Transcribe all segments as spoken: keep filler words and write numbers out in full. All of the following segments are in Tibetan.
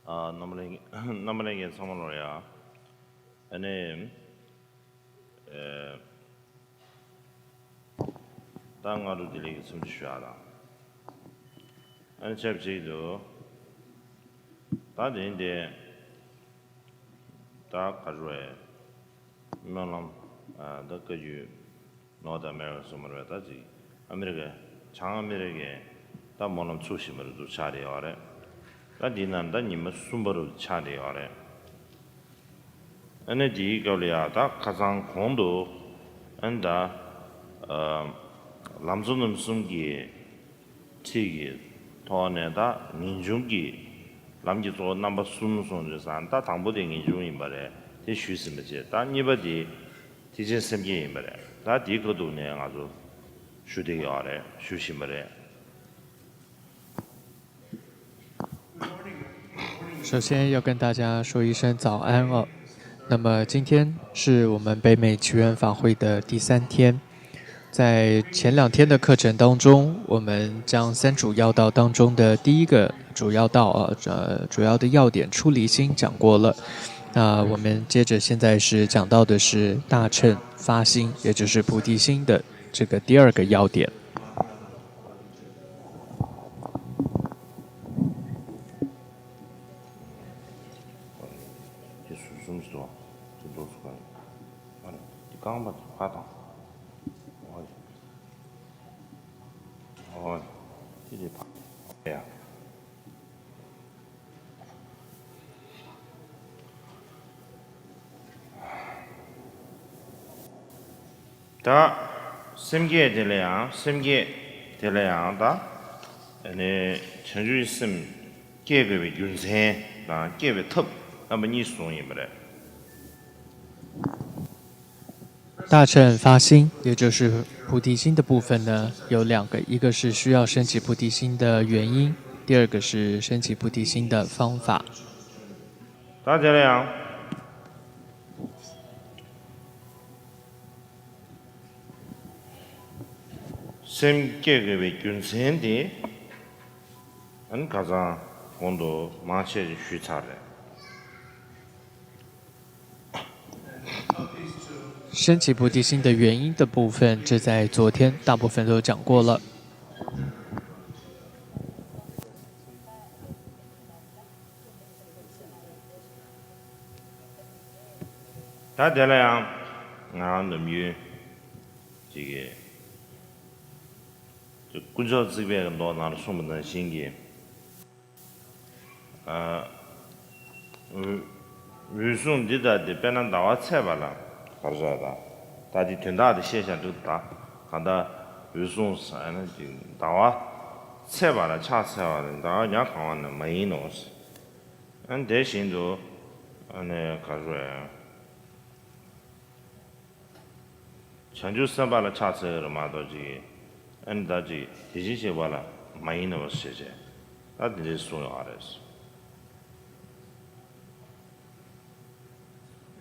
ཨ། རྣམ་པ་ལྷན་རྣམ་པ་ལྷན་རྒྱས་ཚང་མ་ལོར་ཡ། ཨ་ནི། ཨེ། ད་སྔ་དྲོ་བདེ་ལེགས་ཀྱི་འཚམས་འདྲི་ཞུ་ཡ་དང་། ཨ་ནི་ཆབས་ཅིག་ཏུ། ད་དེ་འདི། ད་ག་རེ་རེད། སྨོན་ལམ། ཨ། ད་བཀའ་བརྒྱུད། North America སོགས་མ་རེད་པས། ད་ཅིག་ཨ་མི་རི་ཀ། བྱང་ཨ་མི་རི་ཀའི་ད་སྨོན་ལམ་ཚུགས་བཞིན་པ་རེད་འདུག་ཆགས་བསྡད་ཡོད་རེད། ད་འདི་ནང་ད་ཉི་མ་གསུམ་པ་རུ་ཆགས་བསྡད་ཡོད་རེད། ཨ་ནི་དེའི་སྐབས་ལ་ཡ་ད་ཁ་སང་གོང་དུ་ཨ་ནི་ད། ཨ། ལམ་གཙོ་རྣམ་གསུམ་གྱི་ཁྲིད་ཀྱི་ཐོག་ནས་ད་ངེས་འབྱུང་གི་ལམ་གྱི་གཙོ་བོ་རྣམ་པ་གསུམ་གསུངས་དུས་ཙང་ད་དང་པོ་དེ་ངེས་འབྱུང་ཡིན་པ་རེད། དེ་ཞུས་ཟིན་པ་བྱས། ད་གཉིས་པ་དེ་ཐེག་ཆེན་སེམས་བསྐྱེད་ཡིན་པ་རེད། ད་དེའི་ཁ་ཐུག་ནས་ང་ཚོ་ཞུ་བསྡད་ཡོད་རེད། ཞུ་བཞིན་པ་རེད།首先要跟大家说一声早安哦。那么今天是我们北美祈愿法会的第三天，在前两天的课程当中，我们将三主要道当中的第一个主要道，呃，呃，主要的要点出离心讲过了。那我们接着现在是讲到的是大乘发心，也就是菩提心的这个第二个要点。 དེ་ཟུར་གསུམ་ཞིག་འདུག་དེ་འདུག་སུ་གང་ཡིན། ཨ་ནི་དེ་རྐང་པ་དེ་ཕར་དང་། ཨོ་ཡ། ཨོ་ཡ། དེ་དེ་ཕར། ཨོ་ཡ། ད་སེམས་བསྐྱེད་དེ་ལ་ཡང་། སེམས་བསྐྱེད་དེ་ལ་ཡང་ད་ཨ་ནི་བྱང་ཆུབ་སེམས་བསྐྱེད་དགོས་པའི་རྒྱུ་མཚན་དང་བསྐྱེད་པའི་ཐབས་རྣམ་པ་གཉིས་གསུངས་ཡིན་པ་རེད། 大乘发心，也就是菩提心的部分呢，有两个，一个是需要升起菩提心的原因，第二个是升起菩提心的方法。 ད་དེ་ལ་ཡང་སེམས་བསྐྱེད་དགོས་པའི་རྒྱུ་མཚན་དེ་ཨ་ནི་ཁ་སང་གོང་དུ་མང་ཆེ་ཞིག་ཞུས་ཚར་རེད། 升起菩提心的原因的部分，这在昨天大部分都讲过了。 ད་དེ་ལ་ཡང་ང་རང་ནམ་རྒྱུན་ཅིག་གིས་དཀོན་མཆོག་བརྩེགས་པའི་མདོ་ནང་ལ་གསུངས་པ་ནང་བཞིན་གྱི། ཨ། འོད། འོད་སྲུང་འདི་ལྟ་སྟེ། དཔེར་ན་ཟླ་བ་ཚེས་པ་ལ། ག་རེ་ཟེར་ད། ད་འདི་དོན་དག་དེ་ཤེས་བྱ་འགྲིག་ད། གང་ལྟར་འོད་སྲུང་ཟེར་ན་ཅིག་ཟླ་བ་ཚེས་པ་ལ་ཕྱག་འཚལ་བ་ནི་ཟླ་བ་ཉ་གང་བ་ནི་མ་ཡིན་ནོ། ཨ་ནི་དེ་བཞིན་དུ་ཨ་ནི་ག་རེ་ཟེར། བྱང་ཆུབ་སེམས་དཔའ་ལ་ཕྱག་འཚལ་བ་རེད་མ་གཏོགས་ཅིག་ཨ་ནི་ད་ཅིག་དེ་བཞིན་གཤེགས་པ་ལ་མ་ཡིན་ནོ་ཞེས་བྱས། ད་དེ་འདྲའི་གསུངས་ཡོད་རེད།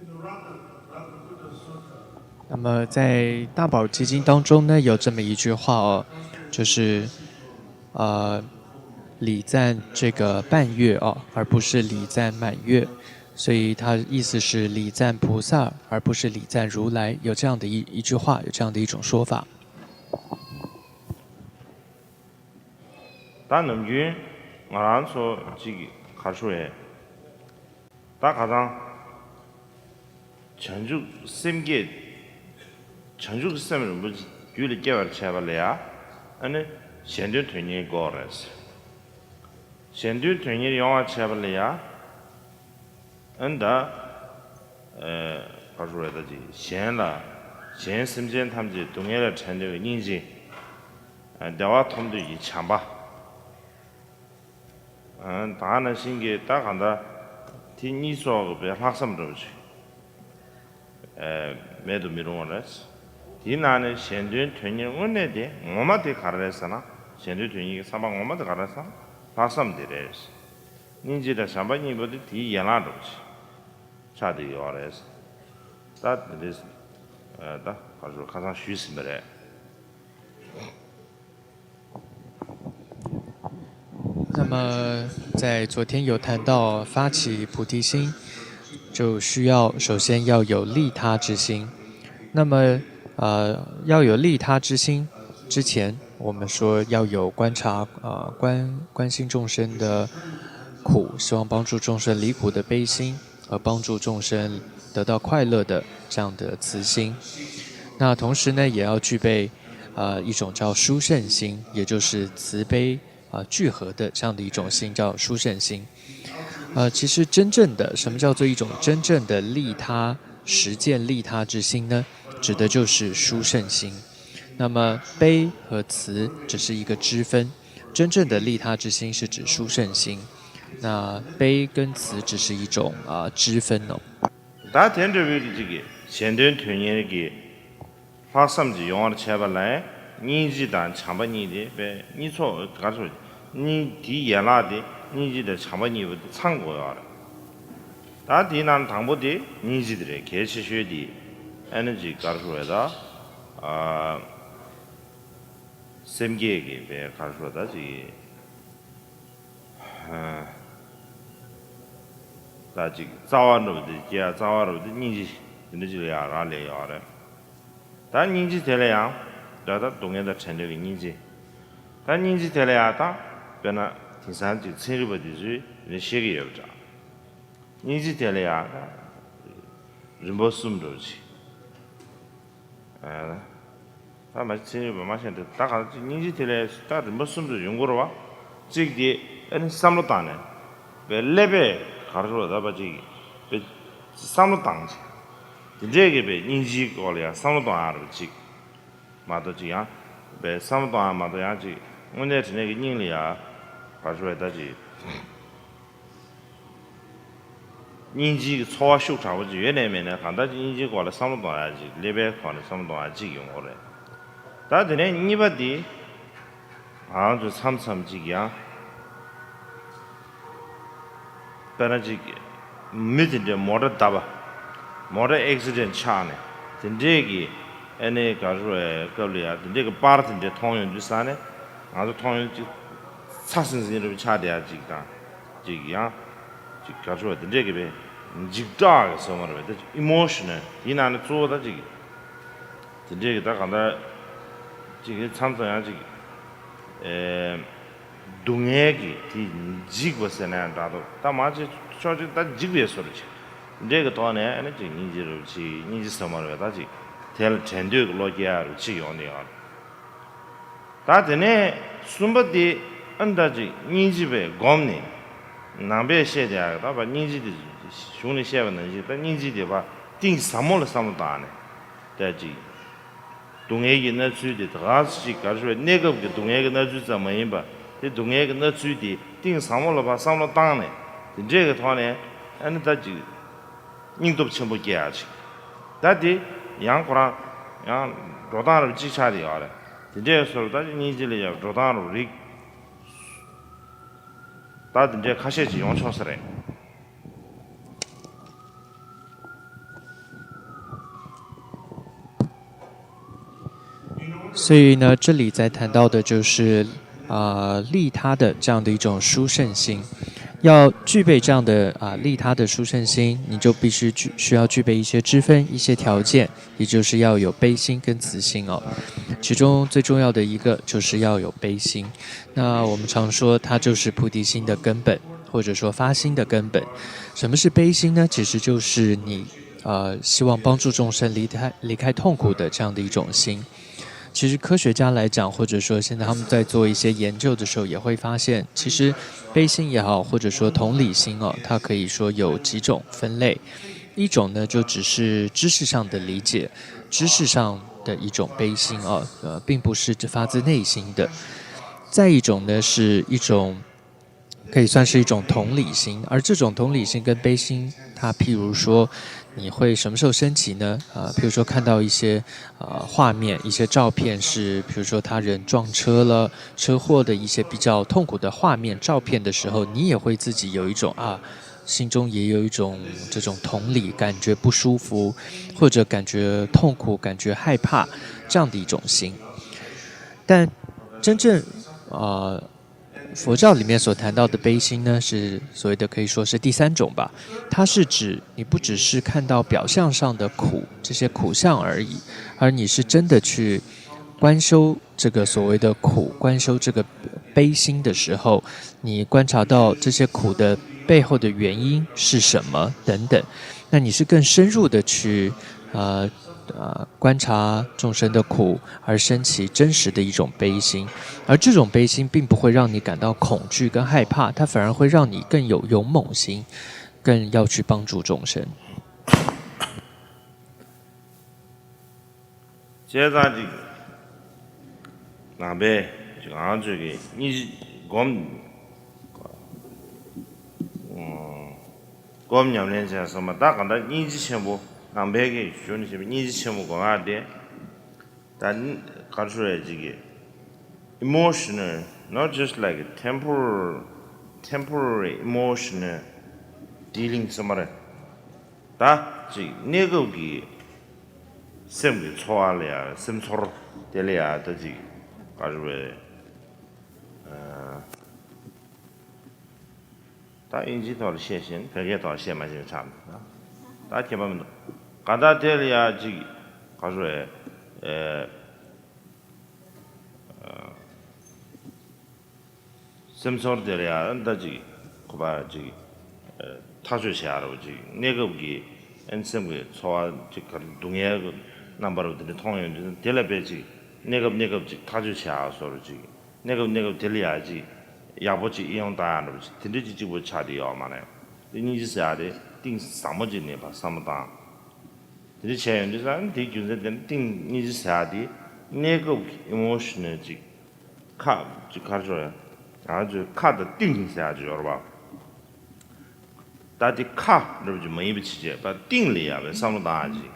In the Ratha- Rathakuta Sutta, 那么在大宝积经当中呢，有这么一句话哦，就是，呃，礼赞这个半月哦，而不是礼赞满月。所以他意思是礼赞菩萨，而不是礼赞如来，有这样的一一句话，有这样的一种说法。 ད་ནམ་རྒྱུན་ང་རང་ཚོ་ཅིག་ག་རེ་ཞུ་ཡས། ད་ཁ་སང་བྱང་ཆུབ་སེམས་བསྐྱེད། བྱང་ཆུབ་ཀྱི་སེམས་རིན་པོ་ཆེ་རྒྱུད་ལ་སྐྱེ་བར་བྱེད་པ་ལ་ཡ། ཨ་ནི་གཞན་དོན་དོན་གཉེར་དགོས་རེད། གཞན་དོན་དོན་གཉེར་ཡོང་བར་བྱེད་པ་ལ་ཡ། ཨ་ནི་ད། ཨེ། ག་རེ་ཞུ་རེད་ད་ཅིག་གཞན་ལ། གཞན་སེམས་ཅན་ཐམས་ཅད་སྡུག་བསྔལ་ལས་བྲལ་འདོད་ཀྱི་སྙིང་རྗེ། ཨ། བདེ་བ་ཐོབ་འདོད་ཀྱི་བྱམས་པ། ཨ། ད་ནང་བཞིན་གྱི་ད་གང་ལྟར་དེ་གཉིས་སོགས་པའི་ལྷག་བསམ་འདྲ་བོ་ཅིག་ཨེ། མེད་དུ་མི་རུང་བ་རེད། དེའི་ནང་ནས་གཞན་དོན་དོན་གཉེར་དངོས་གནས་དེ་ངོ་མ་དེ་ག་རེ་རེད་ཟེར་ན། གཞན་དོན་དོན་གཉེར་གྱི་བསམ་པ་ངོ་མ་དེ་ག་རེ་རེད་ཟེར་ན་ལྷག་བསམ་དེ་རེད། སྙིང་རྗེ་དང་བྱམས་པ་གཉིས་པོ་དེ་དེའི་ཡན་ལག་འདྲ་བོ་ཅིག་ཆགས་བསྡད་ཡོད་རེད། ད་དེ་འདྲའི། ཨ། ད་ག་རེ་ཞུ། ཁ་སང་ཞུས་ཟིན་པ་རེད། 那么在昨天有谈到发起菩提心，就需要首先要有利他之心。那么，呃，要有利他之心之前，我们说要有观察，呃，关关心众生的苦，希望帮助众生离苦的悲心，和帮助众生得到快乐的这样的慈心。那同时呢，也要具备，呃，一种叫殊胜心，也就是慈悲，呃，聚合的这样的一种心，叫殊胜心。呃，其实真正的，什么叫做一种真正的利他，实践利他之心呢？指的就是殊胜心。那么悲和慈只是一个支分，真正的利他之心是指殊胜心，那悲跟慈只是一种，呃，支分哦。 ད་དེ་འདྲ་བའི་གི་ཅིག་གི་གཞན་དོན་དོན་གཉེར་གྱི་ལྷག་བསམ་ཅིག་ཡོང་བར་བྱས་པ་ལ། སྙིང་རྗེ་དང་བྱམས་པ་གཉིས་དེ་དཔེ་གཉིས་ཚོགས་ག་རེ་ཟེར། གཉིས་དེའི་ཡན་ལག་དེ་སྙིང་རྗེ་དང་བྱམས་པ་གཉིས་པོ་དེ་ཚང་དགོས་ཡོད་རེད། ད་དེའི་ནང་དང་པོ་དེ་སྙིང་རྗེ་དེ་རེད། གལ་ཆེ་ཤོས་དེ་ཨ་ནི་ཅིག་ག་རེ་ཟེར་བས། ད་ཨ་སེམས་བསྐྱེད་ཀྱི་དཔེ་ག་རེ་ཟེར་བ། ད་ཅིག་ད་ཅིག་རྩ་བ་འགྲོ་བ་དེ་སྐྱེ་ཡ། རྩ་བ་འགྲོ་བ་དེ་སྙིང་རྗེ་དེ་འདྲ་ཅིག་ལ་ཡང་རག་ལས་ཡོད་རེད། ད་སྙིང་རྗེ་དེ་ལ་ཡང་ད་ད་སྡུག་བསྔལ་དང་བྲལ་འདོད་ཀྱི་སྙིང་རྗེ། ད་སྙིང་རྗེ་དེ་ལ་ཡང་ད་དཔེར་ན་དེང་སང་ཅིག་ཚན་རིག་པ་དེ་ཚོས་དེ་འདྲ་བཤད་ཀྱི་ཡོད་པ་འདྲ། སྙིང་རྗེ་དེ་ལ་ཡང་ད་རིམ་པ་གསུམ་འགྲོ་བ་ཅིག་ད་མ་གཞི་ཚན་རིག་པ་མ་བཤད་འདི་ད་ག་ཅིག་སྙིང་རྗེ་དེ་ལ་ད་རིམ་པ་གསུམ་དུ་ཡོང་གི་རེད་བ། གཅིག་དེ་ཨ་ནི་བསམ་བློ་བཏང་ནས་དཔེ་ཀླད་པས་ག་རེ་ཟེར་བ། ད་པ་ཅིག་དཔེ་བསམ་བློ་བཏང་བྱས། དེ་འདྲས་ཀྱི་དཔེ་སྙིང་རྗེའི་སྐོར་ལ་ཡང་བསམ་བློ་གཏོང་ཡག་རེད་བ། གཅིག་མ་གཏོགས་ཅིག་ཡང་དཔེ་བསམ་བློ་གཏོང་ཡག་མ་གཏོགས་ཡང་ཅིག་དངོས་གནས་དྲང་གནས་ཀྱི་སྙིང་ལ་ཡང་ག་རེ་ཟེར་བ། ད་ཅིག་སྙིང་རྗེའི་ཚོར་བ་ཤུགས་དྲག་པོ་ཅིག་ཡོད་ནའི་མེད་ནའི་གང་ལྟར་ཅིག་སྙིང་རྗེའི་སྐོར་ལ་བསམ་བློ་གཏོང་ཡག་ཅིག་ཀླད་པའི་ཐོག་ནས་བསམ་བློ་གཏོང་ཡག་ཅིག་ཡོང་གི་རེད། ད་དེ་ནས་གཉིས་པ་དེ་ང་ཚོ་མཚམས་མཚམས་ཅིག་ཡང་དཔེར་ན་ཅིག་མི་དེ་འདྲའི་མོ་ཊ་བརྡབས་པ། མོ་ཊ་ཨེག་སི་ཌེན་ཊི་ཆགས་ནས་དེ་འདྲས་ཀྱི་ཨ་ནི་ག་རེ་ཟེར་བའི་སྐབས་ལ་ཡང་དེ་འདྲས་ཀྱི་པར་དེ་འདྲས་མཐོང་ཡོང་དུས་ཙ་ནས་ང་ཚོ་མཐོང་ཡོང་ཅིག་ཚ་ཟིང་ཟིང་རེ་བ་ཆགས་བསྡད་ཡག་ཅིག་དང་། ཅིག་ཡང་ཅིག་ག་རེ་ཟེར་བ། དེ་འདྲས་ཀྱི་དཔེ་འཇིགས་སྐྲག་གི་ཟེར་བ་རེད་བས། ད་ཅིག་ཨི་མོ་ཤི་ནལ་དེའི་ནང་ནས་གཙོ་བོ་ད་ཅིག་དེ་འདྲས་ཀྱི་ད་གང་ལྟར་ཅིག་མཚམས་མཚམས་ཡང་ཅིག་ཨེ་སྡུག་བསྔལ་གྱི་དེ་འཇིགས་པ་ཟེར་ན་ཡང་འདྲ་འདུག་ད་མ་ཅིག་ཕྱོགས་གཅིག་ད་འཇིགས་པའི་བཟོ་འདྲ་ཅིག་དེ་འདྲས་ཀྱི་ཐོག་ནས་ཨ་ནི་ཅིག་སྙིང་རྗེ་རེ་བ་ཅིག་སྙིང་རྗེ་ཟེར་བ་རེད་བས། ད་ཅིག་དེ་ལ་དྲན་འདོད་ཀྱི་བློ་སྐྱེ་ཡག་རེ་བ་ཅིག་ཡོང་ནས་ཡོད་རེད། ད་དེ་ནས་གསུམ་པ་དེ་ཨ་ནི་ད་ཅིག་སྙིང་རྗེ་བས་བསྒོམས་ནས་ནང་པས་བཤད་བསྡད་ཡག་ད་པ་སྙིང་རྗེ་དེ་གཞུང་ནས་བཤད་པ་ནང་བཞིན་ད་སྙིང་རྗེ་དེ་པ་གཏིང་ཟབ་མོ་ལ་བསམ་བློ་བཏང་ནས་ད་ཅིག་སྡུག་བསྔལ་གྱི་མནར་ཚུལ་དེ་ད་ག་ཅིག་ག་རེ་ཟེར་བའི་གནས་སྐབས་ཀྱི་སྡུག་བསྔལ་གྱི་མནར་ཚུལ་ཙམ་མ་ཡིན་པ། དེ་སྡུག་བསྔལ་གྱི་མནར་ཚུལ་དེ་གཏིང་ཟབ་མོ་ལ་པ་བསམ་བློ་བཏང་ནས་དེ་འདྲས་ཀྱི་ཐོག་ནས་ཨ་ནི་ད་ཅིག་སྙིང་སྟོབས་ཆེན་པོ་སྐྱེ་ཡག་ཅིག་ད་དེ་ཡང་ཁོ་རང་ཡང་འགྲོ་སྟངས་རབ་གཅིག་ཆགས་དེ་ཡོད་རེད། དེ་འདྲའི་བཟོ་འདྲ་ད་སྙིང་རྗེ་ལ་ཡང་འགྲོ་སྟངས་རབ་རིགས་ད་དེ་འདྲའི་ཁ་ཤས་ཅིག་ཡོང་ཆོག་ས་རེད། 所以呢，这里在谈到的就是啊、利他的这样的一种殊胜心。要具备这样的啊、利他的殊胜心，你就必须具需要具备一些支分、一些条件，也就是要有悲心跟慈心哦。其中最重要的一个就是要有悲心。那我们常说，它就是菩提心的根本，或者说发心的根本。什么是悲心呢？其实就是你呃希望帮助众生离开离开痛苦的这样的一种心。其实科学家来讲，或者说现在他们在做一些研究的时候，也会发现，其实悲心也好，或者说同理心哦，它可以说有几种分类。一种呢，就只是知识上的理解，知识上的一种悲心啊，呃，并不是发自内心的。再一种呢，是一种可以算是一种同理心，而这种同理心跟悲心，它譬如说，你会什么时候升起呢？啊、譬如说看到一些呃画面、一些照片是，比如说他人撞车了、车祸的一些比较痛苦的画面、照片的时候，你也会自己有一种啊，心中也有一种这种同理，感觉不舒服，或者感觉痛苦、感觉害怕这样的一种心。但真正呃佛教里面所谈到的悲心呢，是所谓的可以说是第三种吧。它是指你不只是看到表象上的苦，这些苦相而已，而你是真的去观修这个所谓的苦，观修这个悲心的时候，你观察到这些苦的背后的原因是什么等等，那你是更深入的去呃呃观察众生的苦，而升起真实的一种悲心，而这种悲心并不会让你感到恐惧跟害怕，它反而会让你更有勇猛心，更要去帮助众生。བྱས་ཙང་ཅིག་ནང་པའི་ཅིག་ང་ཚོས་ཀྱི་སྙིང་རྗེ་སྒོམ། སྒོམ་ཉམས་ལེན་བྱས་སོང་མ་ད་ག་འདྲ་སྙིང་རྗེ་ཆེན་པོ་ནང་པའི་གི་གཞུང་ནས་བཤད་པའི་སྙིང་རྗེ་ཆེན་པོ་སྒོམ་ཡག་དེ། ད་ག་རེ་ཞུ་ཡག་ཅིག་གི་emotional, not just like temporary, temporary emotional dealing ཟེར་མ་རེད། ད་ཅིག་གནས་སྐབས་ཀྱི་སེམས་ཀྱི་ཚོར་བ་ལ་ཡ་སེམས་ཚོར་དེ་ལ་ཡ་ད་ཅིག་ག་རེ་ཞུ་དགོས་རེད། ད་དབྱིན་ཇིའི་ཐོག་ལ་བཤད་བཞིན་བོད་སྐད་ཐོག་ལ་བཤད་མ་ཤེས་པའི་ཆ་མེད་ད། ད་ཁྱད་པར་མི་འདུག་ག་ད་དེ་ལ་ཡ་ཅིག་ག་རེ་ཞུ་དགོས་རེད། སེམས་ཚོར་དེ་ལ་ཡང་ད་ཅིག་ཁོ་པ་ཅིག་ཐག་གཅོད་བྱེད་ཡག་རེད་བ། ཅིག་གནས་སྐབས་ཀྱི་ཨན་སེམས་ཀྱི་ཚོར་བ་ཅིག་ག་སྡུག་བསྔལ་གྱི་རྣམ་པ་རེད་བ། དེ་འདྲ་མཐོང་ཡོང་དུས་དེ་ལ་དཔེ་ཅིག་གནས་སྐབས་གནས་སྐབས་ཅིག་ཐག་གཅོད་བྱེད་ཡག་བཟོ་འདྲ་ཅིག་གནས་སྐབས་གནས་སྐབས་དེ་ལ་ཡང་ཅིག་ཡག་པོ་ཅིག་ཨེ་ཡོང་བཏང་ཡག་འདྲ་བ་ཅིག་དེ་འདྲ་ཅིག་གཅིག་པོ་ཆགས་བསྡད་ཡོད་མ་རེད། དེ་སྙིང་རྗེ་ཟེར་ཡག་དེ་གཏིང་ཟབ་མོ་ཅིག་ནས་ཕར་བསམ་བློ་བཏང་། དེ་འདྲ་བྱས་ཡོང་དུས་ཙང་དེའི་རྒྱུ་མཚན་དེ་ནི་གཏིང་སྙིང་རྗེ་ཟེར་ཡག་དེ་གནས་སྐབས་ཀྱི་ཨི་མོ་ཤི་ནལ་ཅིག་ཁ་ཅིག་ག་རེ་ཞུ་དགོས་རེད། ང་ཚོའི་ཁ་དང་གཏིང་ཟེར་ཡག་ཅིག་ཡོད་རེད་པ། ད་དེ་ཁ་འདྲ་པོ་ཅིག་མ་ཡིན་པ་ཅིག་བྱས་པ་གཏིང་ལ་ཡ་བའི་བསམ་བློ་བཏང་ཡག་ཅིག་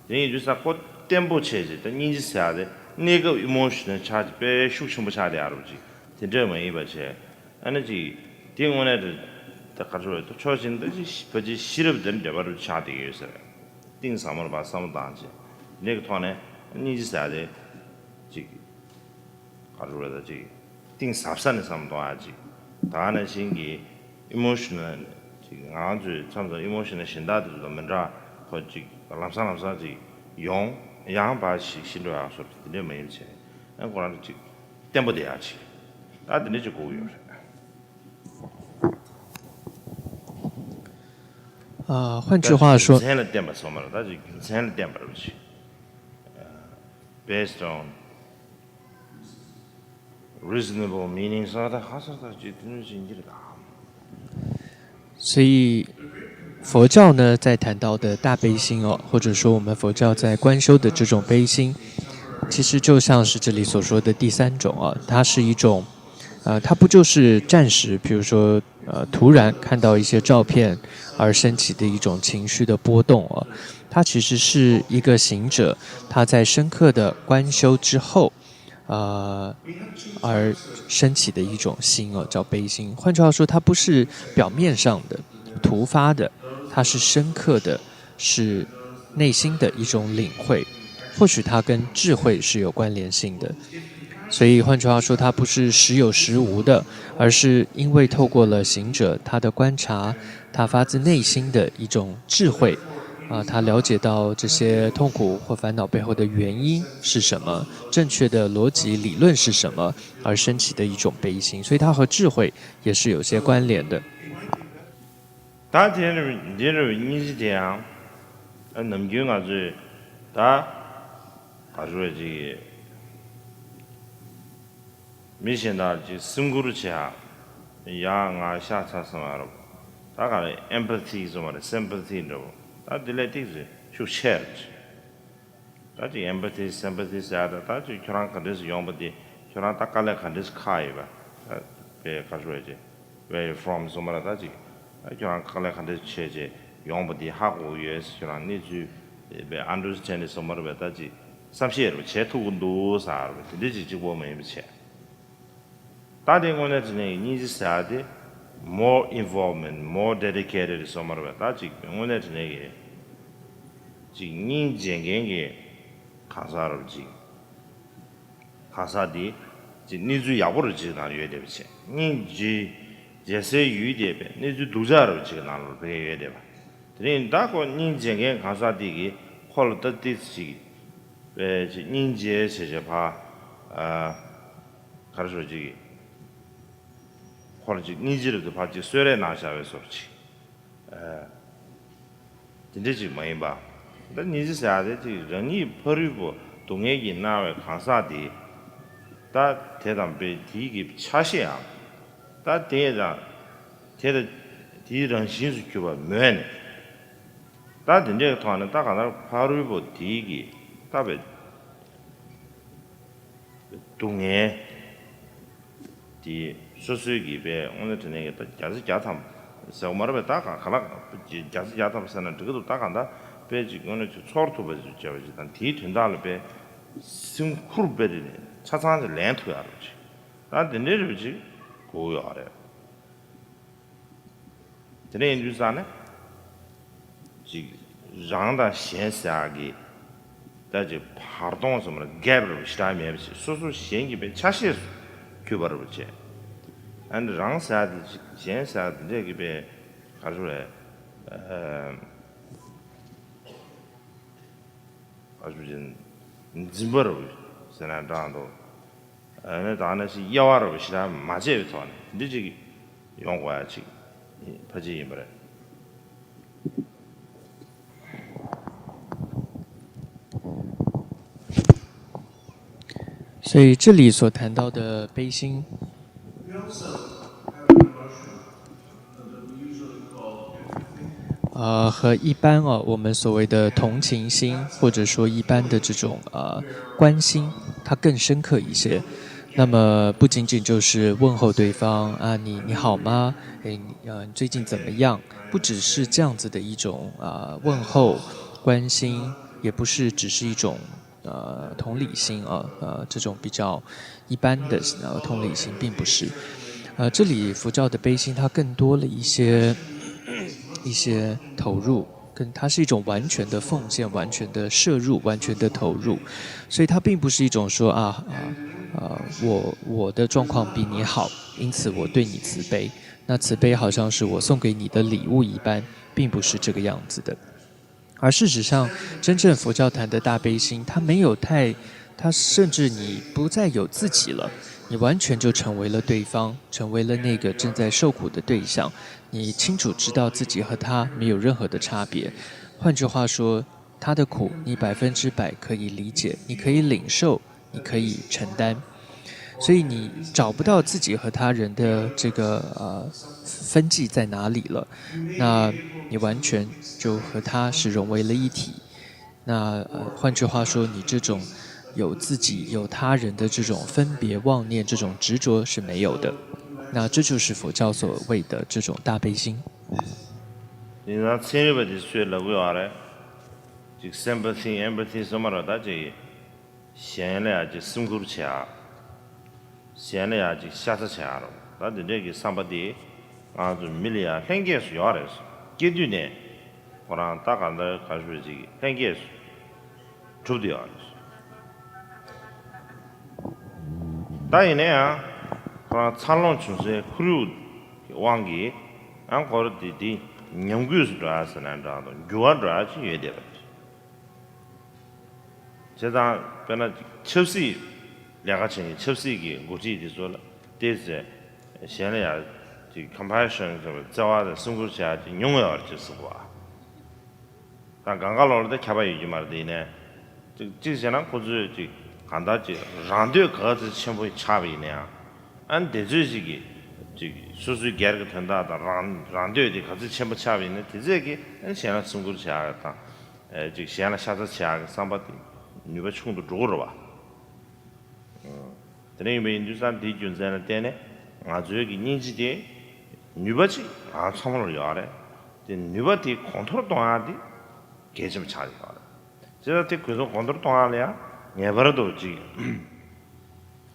དེ་ཡིན་དུས་ཙང་ཁོ་བརྟན་པོ་བྱས་ཅིག་ད་སྙིང་རྗེ་ཟེར་ཡག་དེ་གནས་སྐབས་ཨི་མོ་ཤི་ནལ་ཆགས་ཅིག་དཔེ་ཤུགས་ཆེན་པོ་ཆགས་བསྡད་ཡག་རེད་པ་ཅིག་དེ་འདྲ་མ་ཡིན་པ་བྱས། ཨ་ནི་ཅིག་དེ་དངོས་གནས་དེ་ད་ག་རེ་ཞུ་དགོས་རེད། ད་ཕྱོགས་གཅིག་ནས་ད་ཅིག་ཕལ་ཆེར་ཤེས་རབ་དང་འབྲེལ་བ་རུ་ཆགས་བསྡད་ཡོད་ཟེར། གཏིང་ཟབ་མོར་ཕར་བསམ་བློ་བཏང་བྱས། དེ་གི་ཐོག་ནས་སྙིང་རྗེ་ཟེར་ཡག་དེ་ཅིག་ག་རེ་ཞུ་དགོས་རེད། ད་ཅིག་གཏིང་ཟབ་ས་ནས་བསམ་བློ་གཏོང་ཡག་ཅིག་ད་ག་ནང་བཞིན་གྱི་ཨི་མོ་ཤི་ནལ་ཅིག་ང་ཚོའི་མཚམས་མཚམས་ཨི་མོ་ཤི་ནལ་གཞན་དག་དེ་ཚོ་དང་མི་འདྲ། ཁོ་ཅིག་ལམ་སང་ལམ་སང་ཅིག་ཡོང་ཡང་ཕར་ཞིག་ཤི་འགྲོ་ཡག་བཟོ་འདྲ་དེ་འདྲ་མ་ཡིན་བྱས། ཨ་ཁོ་རང་ཅིག་བརྟན་པོ་བསྡད་ཡག་ཅིག་ད་དེ་འདྲ་ཅིག་དགོས་ཀྱི་ཡོད་རེད།啊，换句话说，རྒྱུ་མཚན་ལ་བརྟེན་པ་སོང་མ་རེད། ད་ཅིག་རྒྱུ་མཚན་ལ་བརྟེན་པ་རེད་ཅིག Based on reasonable meaning ཟེར་ད་ཁ་སང་ད་ཅིག་དེ་འདྲ་ཅིག་ཡིན་གྱི་རེད་ད།所以佛教呢，在谈到的大悲心哦，或者说我们佛教在观修的这种悲心，其实就像是这里所说的第三种啊，它是一种，呃，它不就是暂时，比如说，呃，突然看到一些照片而升起的一种情绪的波动啊，它其实是一个行者他在深刻的观修之后，呃，而升起的一种心哦，叫悲心。换句话说，它不是表面上的、突发的，它是深刻的，是内心的一种领会。或许它跟智慧是有关联性的，所以换句话说，它不是时有时无的，而是因为透过了行者他的观察，他发自内心的一种智慧，啊，他了解到这些痛苦或烦恼背后的原因是什么，正确的逻辑理论是什么，而升起的一种悲心，所以它和智慧也是有些关联的。ད་དེ་རུ་འདི་རུ་སྙིང་རྗེ་དེ་ཡང་ནམ་རྒྱུན་ང་ཚོས་ད་ག་ཞུ་བ་ཅིག་མི་གཞན་དག་ཅིག་སེམས་ཁུར་བྱེད་ཡག་ཡ་ང་ཤ་ཚ་སོང་བ་རུ་ད་ག་རེ་empathy ཟེར་བ་རེད། sympathy འདྲ་བོ་ད་དེ་ལས་ཏིག་ཙམ་ཤུགས་ཆེར། ད་ཅིག་empathy sympathy ཟེར་ཡག་ད་ད་ཅིག་ཁྱོད་རང་ག་འདྲས་སུ་ཡོང་པ་དེ་ཁྱོད་རང་ད་དཀའ་ལས་ག་འདྲས་སུ་ཁག་ཡོད་པ་ད་དཔེ་ག་ཞུ་བ་ཅིག where you from ཟེར་བ་རེད། ད་ཅིག་ཁྱོད་རང་དཀའ་ལས་ག་འདྲས་སུ་བྱས་བྱས་ཡོང་པ་དེ་ཧ་གོ་ཡོད། ཁྱོད་རང་གནས་ཚུལ་དཔེ་understand ཟེར་བ་རེད་པས། ད་ཅིག་བསམ་ཤེས་རེད་བྱེད་ཐུབ་ཀྱི་འདུག་ཟེར་བ་རེད་པས། དེ་འདྲས་ཅིག་གཅིག་པོ་མ་ཡིན་པ་བྱས། ད་དེ་དངོས་གནས་དྲང་གནས་ཀྱི་སྙིང་རྗེ་ཟེར་ཡག་དེ་more involvement, more dedicated ཟེར་བ་རེད་པས། ད་ཅིག་དངོས་གནས་དྲང་གནས་ཀྱི་ཅིག་སྙིང་རྗེ་མཁན་གྱི་གང་ཟག་རབ་ཅིག་གང་ཟག་དེ་ ཅིག་གནས་ཚུལ་ཡག་པོ་རུ་ཅིག་ནང་ཡོད་བསྡད་པ་བྱས། སྙིང་རྗེ་རྗེ་སའི་ཡུལ་དེ་བས་གནས་ཚུལ་སྡུག་ཅག་རུ་ཅིག་ནང་ལ་བེད་ཡོད་བསྡད་པ། དེ་རིང་ད་ཁོ་སྙིང་རྗེ་མཁན་གང་ཟག་དེ་གིས་ཁོ་ལ་ལྟ་ཏི་ཅིག་པའི་ཅིག་སྙིང་རྗེ་བྱས་བྱས་ཕ། ཨ། ག་རེ་ཞུ་ཅིག་ཁོ་ལ་ཅིག་སྙིང་རྗེ་རུ་དུ་ཕ་ཅིག་གསོལ་རས་གནང་བཞག་པའི་བཟོ་ཅིག་ཨ། དེ་འདྲ་ཅིག་མ་ཡིན་པ། ད་སྙིང་རྗེ་ཟེར་ཡ་དེ་ཅིག་རང་ཉིད་ཕ་རོལ་པོ་སྡུག་བསྔལ་གྱིས་མནར་བའི་གང་ཟག་དེ། ད་དེ་དང་པའི་དེའི་གི་ཆ་ཤས་ཡང་། ད་དེ་དང་། དེ་དང་དེའི་རང་བཞིན་དུ་གྱུར་པ་མོས་ནས། ད་དེ་འདྲའི་ཐོག་ནས་ད་གང་ལྟར་ཕ་རོལ་པོ་དེའི་གི་ལྟ་བའི་སྡུག་བསྔལ་དེ་སོ་སོའི་གི་པའི་དངོས་གནས་དྲང་གནས་ཀྱི་ད་བརྒྱ་ཆ་བརྒྱ་ཐམ་ཟེར་བ་མ་རེད་པས། ད་ག་ག་ལ་བརྒྱ་ཆ་བརྒྱ་ཐམ་ཟེར་ན་འགྲིག་གི་འདུག་ད་གང་ལྟར་པའི་ཅིག་དངོས་གནས་ཅིག་ཚོར་ཐུབ་པ་ཅིག་བྱས་པ་ཅིག་དང་དེའི་དོན་དག་ལ་པའི་སེམས་ཁུར་པའི་རིགས་ནས་ཆ་ཚང་ཅིག་ལེན་ཐུབ་ཡག་རེད་ཅིག་ད་དེ་འདྲའི་རིགས་ཅིག་དགོས་ཡོད་རེད། དེ་འདྲ་ཡིན་དུས་ཙང་ནས། ཅིག་རང་དང་གཞན་ཟེར་ཡག་གི། ད་ཅིག་བར་སྟོང་ཟེར་མ་རེད། གེབ་རེད་པ་ཞེ་དྲག་མེད་པ་ཞིག་སོ་སོ་གཞན་གྱི་པའི་ཆ་ཤས་སུ་གྱུར་པ་རེད་པ་བྱས། ཨ་ནི་རང་ཟེར་ཡག་དེ་ཅིག་གཞན་ཟེར་ཡག་དེ་འདྲས་ཀྱི་པའི་ག་རེ་ཞུ་རེད། ཨ། ཨ་ཞུ་ཅན། འཛིན་པ་རུ་ཟེར་ན་འདྲ་འདུག་ཨ་ནི་ད་ནི་ཞིག་དབྱེ་བ་རུ་ཞེ་དྲག་མ་བྱས་པའི་ཐོག་ནས་འདི་ཅིག་ཡོང་དགོས་ཡ་ཅིག་ཕལ་ཆེར་ཡིན་པ་རེད། 所以这里所谈到的悲心，呃，和一般啊，我们所谓的同情心，或者说一般的这种呃关心，它更深刻一些。那么不仅仅就是问候对方啊，你你好吗？哎，你呃，你最近怎么样？不只是这样子的一种啊、呃问候、关心，也不是只是一种呃同理心啊，呃这种比较一般的呃同理心，并不是。呃，这里佛教的悲心，它更多了一些一些投入，跟它是一种完全的奉献、完全的摄入、完全的投入，所以它并不是一种说啊啊啊，我我的状况比你好，因此我对你慈悲。那慈悲好像是我送给你的礼物一般，并不是这个样子的。而事实上，真正佛教谈的大悲心，它没有太，它甚至你不再有自己了，你完全就成为了对方，成为了那个正在受苦的对象。你清楚知道自己和他没有任何的差别。换句话说，他的苦你百分之百可以理解，你可以领受，你可以承担。所以你找不到自己和他人的这个呃分际在哪里了，那你完全就和他是融为了一体。那呃，换句话说，你这种有自己有他人的这种分别妄念、这种执着是没有的。那这就是佛教所谓的这种大悲心。 ཡིན་ན་ཚན་རིག་པ་དེ་ཚོས་ལབ་ཀྱི་ཡོད་རེད། ཅིག་sympathy empathy ཟེར་མ་རེད། ད་ཅིག་གཞན་ལ་ཡང་ཅིག་སེམས་ཁུར་བྱེད་ཡ། གཞན་ལ་ཡང་ཅིག་ཤ་ཚ་བྱེད་ཡ་རེད། ད་འདི་འདྲས་ཀྱི་བསམ་པ་དེ་ང་ཚོ་མི་ལ་ཡང་ལྷན་སྐྱེས་སུ་ཡོད་རེད། སྐྱེ་དུས་ནས་ཁོ་རང་ད་ག་འདྲ་ག་ཞུ་ཅིག་ལྷན་སྐྱེས་སུ་གྲུབ་བསྡད་ཡོད་རེད། ད་ཡིན་ན་ཡང་ཁོ་རང་འཚར་ལོངས་བྱུང་སའི་ཁོར་ཡུག་གི་དབང་གིས་ཡང་ཁོ་རང་དེ་དེ་ཉམས་རྒུད་སུ་འགྲོ་ཡ་ཟེར་ན་འདྲ་འདུག་འགྱུར་བ་འགྲོ་ཡ་ཅིག་ཡོད་བསྡད་པ་རེད། བྱས་ཙང་དཔེར་ན་ཆབ་སྲིད་ལས་ཀ་བྱེད་མཁན་ཆབ་སྲིད་ཀྱི་འགོ་ཁྲིད་དེ་ཚོ་ལ་བལྟས་ཚེ་གཞན་ལ་ཡང་ཅིག་compassion ཟེར་བའི་བརྩེ་བ་དང་སེམས་ཁུར་བྱ་ཡ་ཅིག་ཉུང་ངུ་ཡོད་རེད་ཅེས་གསུངས་པ། ད་གང་ག་ལོག་ལ་ད་ཁྱབ་པ་ཡོད་ཀྱི་མ་རེད། དེ་ཡིན་ནའི་ཅིག་ཅིག་བྱས་ན་ཁོ་ཚོས་ཅིག་གང་ལྟར་ཅིག་རང་འདོད་ག་ཚོད་ཆེན་པོ་ཆགས་པ་ཡིན་ན་ཡང་། ཨ་ནི་དེ་ཚོས་ཅིག་གིས་ཅིག་སོ་སོའི་སྒེར་གྱི་དོན་དག་དང་རང་རང་འདོད་དེ་ག་ཚོད་ཆེན་པོ་ཆགས་པ་ཡིན་ན་དེ་ཚོས་ཀྱིས་ཨ་ནི་གཞན་ལ་སེམས་ཁུར་བྱེད་ཡག་དང་། ཨེ་ཅིག་གཞན་ལ་ཤ་ཚ་བྱེད་ཡག་གི་བསམ་པ་དེ་ནུས་པ་ཆུང་དུ་འགྲོ་གི་རེད་བ། དེ་འདྲ་ཡིན་པ་ཡིན་དུས་ཙང་དེའི་རྒྱུ་མཚན་ལ་བརྟེན་ནས་ང་ཚོའི་གི་སྙིང་རྗེ་དེ་ནུས་པ་ཅིག་ང་ཚང་མ་ལ་ཡོད་རེད། དེ་ནུས་པ་དེ་གོང་མཐོར་གཏོང་ཡག་དེ་གལ་ཆེན་པོ་ཆགས་ཡོད་རེད། བྱས་ཙང་དེ་གོ་ཚོད་གོང་མཐོར་གཏོང་ཡག་ལ་ཡང་ངེས་པར་དུ་ཅིག་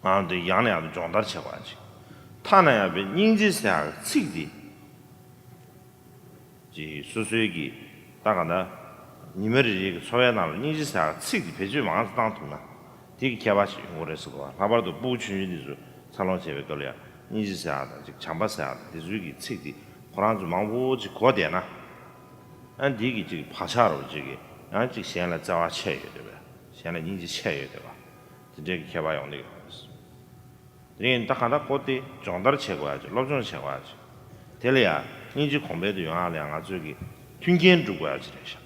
ང་དེ་ཡང་ནས་ཡང་དུ་སྦྱོང་བརྡར་བྱེད་དགོས་ཅིག་ཐ་ན་ཡང་པའི་སྙིང་རྗེ་ཟེར་ཡག་གི་ཚིག་དེ། ཅིག་སོ་སོའི་གི་ད་ག་ད་ཉི་མ་རེ་རེ་གི་འཚོ་བའི་ནང་ལ་སྙིང་རྗེ་ཟེར་ཡག་ཚིག་དེ་བེད་སྤྱོད་མང་ཙམ་བཏང་ཐུབ་ན། དེ་གི་ཁྱད་པར་ཞིག་ཡོང་གི་རེད་ཟེར་གོ། ལྷག་པར་དུ་སྤུ་གུ་ཆུང་ཆུང་འདི་ཚོ་འཚར་ལོངས་བྱེད་པའི་སྐབས་ལ་ཡང་སྙིང་རྗེ་ཟེར་ཡག་དང་ཅིག་བྱམས་པ་ཟེར་ཡག་དང་དེ་ཚོའི་གི་ཚིག་དེ་ཁོ་རང་ཚོ་མང་པོ་ཅིག་གོ་བསྡད་ན། ཨ་འདི་གི་ཅིག་བག་ཆགས་རོ་ཅིག་གི་ཡང་ཅིག་གཞན་ལ་བརྩེ་བ་ཆེ་ཡོད་དེ་བས། གཞན་ལ་སྙིང་རྗེ་ཆེ་ཡོད་དེ་བ། དེ་འདྲའི་གི་ཁྱད་པར་ཡོང་གི་ཡོད་རེད། དེ་ཡིན་ད་གང་ལྟར་ཁོ་དེ་སྦྱོང་བརྡར་བྱེད་དགོས་ཡག་ཅིག་སློབ་སྦྱོང་བྱེད་དགོས་ཡག་ཅིག་དེ་ལ་ཡང་སྙིང་རྗེ་གོང་འཕེལ་དུ་ཡོང་ཡག་ལ་ཡང་ང་ཚོས་ཀྱི་མཐུན་རྐྱེན་སྒྲུབ་དགོས་ཡག་ཅིག་རེད་ཤག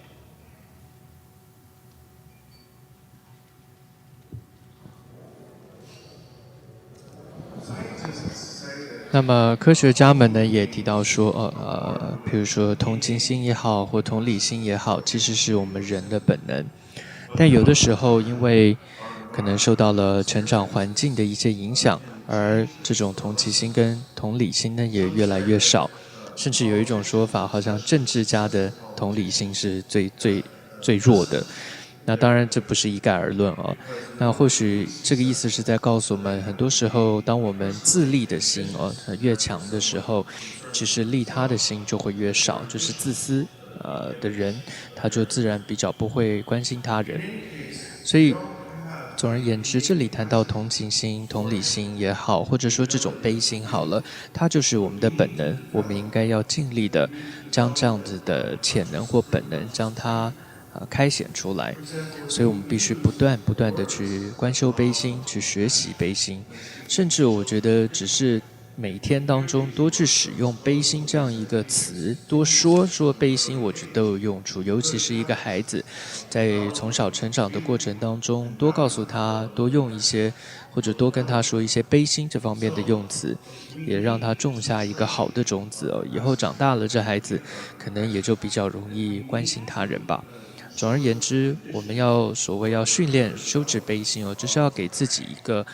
那么科学家们呢也提到说，呃呃，比如说同情心也好，或同理心也好，其实是我们人的本能。但有的时候，因为可能受到了成长环境的一些影响，而这种同情心跟同理心呢也越来越少，甚至有一种说法，好像政治家的同理心是最最最弱的。那当然，这不是一概而论啊。那或许这个意思是在告诉我们，很多时候，当我们自利的心哦越强的时候，其实利他的心就会越少，就是自私呃的人，他就自然比较不会关心他人。所以，总而言之，这里谈到同情心、同理心也好，或者说这种悲心好了，它就是我们的本能，我们应该要尽力的将这样子的潜能或本能将它。呃，开显出来，所以我们必须不断不断的去观修悲心，去学习悲心，甚至我觉得只是每天当中多去使用悲心这样一个词，多说说悲心，我觉得都有用处。尤其是一个孩子，在从小成长的过程当中，多告诉他，多用一些或者多跟他说一些悲心这方面的用词，也让他种下一个好的种子哦。以后长大了，这孩子可能也就比较容易关心他人吧。总而言之，我们要所谓要训练修持悲心哦，就是要给自己一个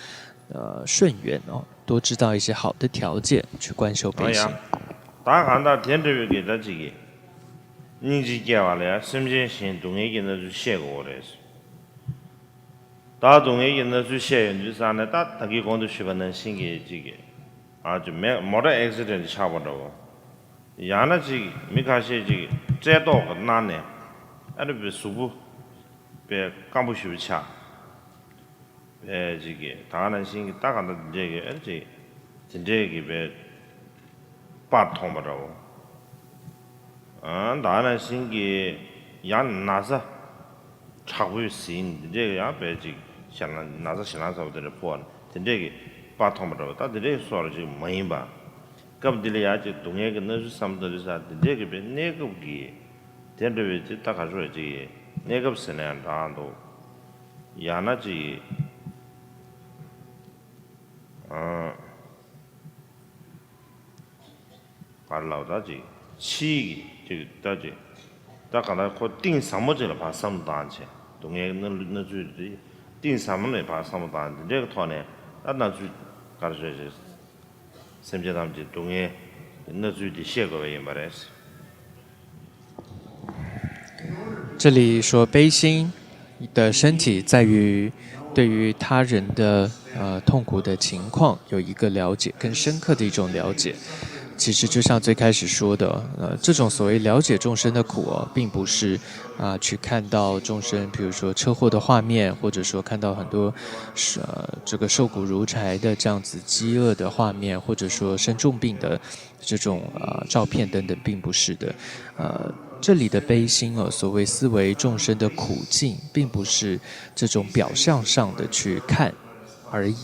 呃顺缘哦，多制造一些好的条件去观修悲心。ད་གང་ལྟར་དེ་འདྲ་བའི་གི་ད་ཅིག་གི་སྙིང་རྗེ་སྐྱེ་བ་ལ་ཡང་སེམས་ཅན་གཞན་སྡུག་བསྔལ་གྱི་གནས་ཚུལ་ཤེས་དགོས་རེད། ད་སྡུག་བསྔལ་གྱི་གནས་ཚུལ་བཤད་ཡོང་དུས་ཙང་ནས་ད་ད་གིན་གོང་དུ་ཞུས་པ་ནང་བཞིན་གྱི་ཅིག་གི་ཨ་ཅོ་མེ་མོ་ཊ་ཨེག་སི་ཌེན་ཊི་ཆགས་པ་འདྲ་བོ། ཡང་ན་ཅིག་མི་ཁ་ཤས་ཅིག་བཀྲེས་ལྟོགས་ཀྱིས་མནར་ནས་ཨ་རི་བའི་གཟུགས་པོ་དཔེ་སྐམ་པོ་ཞེ་པོ་ཆགས། དཔེ་ཅིག་གི་ད་ག་ནང་བཞིན་གྱི་ད་ག་འདྲ་འདི་འདྲས་ཀྱི་ཨ་རི་ཅིག་དེ་འདྲས་ཀྱི་དཔེ་པར་མཐོང་པ་འདྲ་བོ། ཨ་ད་ག་ནང་བཞིན་གྱི་ཡང་ན་ཚ་དྲག་པོས་ཟིན་འདི་འདྲས་ཀྱི་ཡང་དཔེ་ཅིག་ཞེད་སྣང་ན་ཚ་ཞེད་སྣང་ཚ་པོ་དེ་འདྲ་ཕོག་ནས་དེ་འདྲས་ཀྱི་པར་མཐོང་པ་འདྲ་བོ། ད་དེ་འདྲས་ཀྱི་སོགས་ཅིག་མ་ཡིན་པ། སྐབས་འདི་ལ་ཡང་ཅིག་སྡུག་བསྔལ་གྱི་གནས་ཚུལ་བསམ་བློ་འདི་ས་དེ་འདྲས་ཀྱི་དཔེ་གནས་སྐབས་ཀྱི་དེ་འདྲ་བའི་ཅིག་ད་ག་ཚོད་ཅིག་གནས་སྐབས་ཟེར་ན་ཡང་འདྲ་འདུག་ཡང་ན་ཅིག་ཨ་ག་རེ་ལབ་ད་ཅིག་ཕྱིའི་གི་ཅིག་ད་ཅིག་ད་ག་ད་ཁོ་གཏིང་ཟབ་མོ་ཅིག་ལ་ཕར་བསམ་བློ་བཏང་བྱས་སྡུག་བསྔལ་གྱི་གནས་ཚུལ་དེ་གཏིང་ཟབ་མོ་ལ་ཕར་བསམ་བློ་བཏང་དེ་འདྲའི་གི་ཐོག་ནས་ད་གནས་ཚུལ་ག་རེ་ཟེར་ཅིག་སེམས་ཅན་ཐམས་ཅད་སྡུག་བསྔལ་གྱི་གནས་ཚུལ་དེ་ཤེས་དགོས་པ་ཡིན་པ་རེད། 这里说悲心的身体在于对于他人的呃痛苦的情况有一个了解，更深刻的一种了解。其实就像最开始说的，呃，这种所谓了解众生的苦啊，并不是啊、去看到众生，比如说车祸的画面，或者说看到很多呃这个瘦骨如柴的这样子饥饿的画面，或者说生重病的这种啊、照片等等，并不是的。呃，这里的悲心哦，所谓思维众生的苦境，并不是这种表象上的去看而已。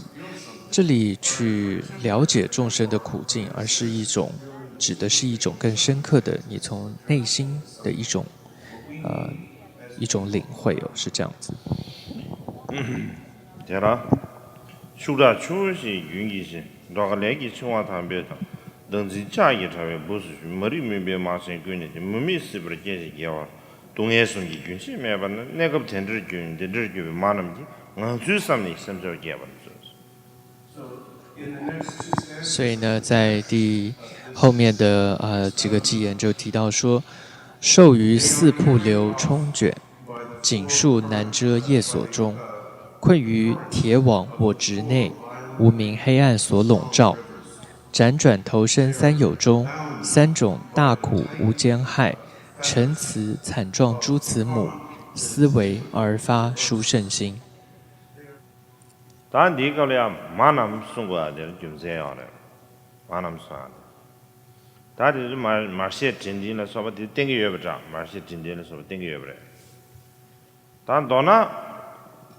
这里去了解众生的苦境，而是一种指的是一种更深刻的，你从内心的一种呃一种领会哦，是这样子。 དེ་ལ་ཤུགས་དྲག་ཆུ་བོ་བཞིན་རྒྱུན་གྱིས་ཤིང་། འགྲོ་ཁ་ལས་ཀྱི་འཆིང་བ་དམ་པས་དང་། བདག་འཛིན་ལྕགས་ཀྱི་དྲ་བའི་སྦུབས་སུ་ཞུགས། མ་རིག་མུན་པའི་མར་ཆེན་ཀུན་ནས་ཀྱང་། མུ་མེད་སྲིད་པར་སྐྱེ་ཞིང་རྒྱས་པར། སྡུག་བསྔལ་གསུམ་གྱི་རྒྱུན་ཆད་མེད་པ་ན། གནས་སྐབས་དེ་འདྲར་གྱུར་འདི་འདྲར་གྱུར་པའི་མ་རྣམས་ཀྱིས། ངང་ཚུལ་བསམ་ནས་སེམས་ཚོར་རྒྱས་པར་མཛོད། 所以呢，在第后面的呃几个偈言就提到说，寿于四瀑流冲卷，锦束难遮夜所中。困于铁网我执内，无明黑暗所笼罩。辗转投生三有中，三种大苦无间害。陈词惨状诸慈母，思惟而发殊胜心。ད་འདིའི་སྐབས་ལ་ཡང་མ་རྣམས་གསུང་དགོས་ཡ་དེར་རྒྱུ་མཚན་ཡོད་རེད། མ་རྣམས་གསུང་ཡ་དེ། ད་དེ་ཚོ་མར་མར་ཤེས་དྲན་འདྲིན་ལ་སོགས་པ་དེ་བསྟན་གྱི་ཡོད་པ་འདྲ། མར་ཤེས་དྲན་འདྲིན་ལ་སོགས་པ་བསྟན་གྱི་ཡོད་པ་རེད། ད་མདོར་ན་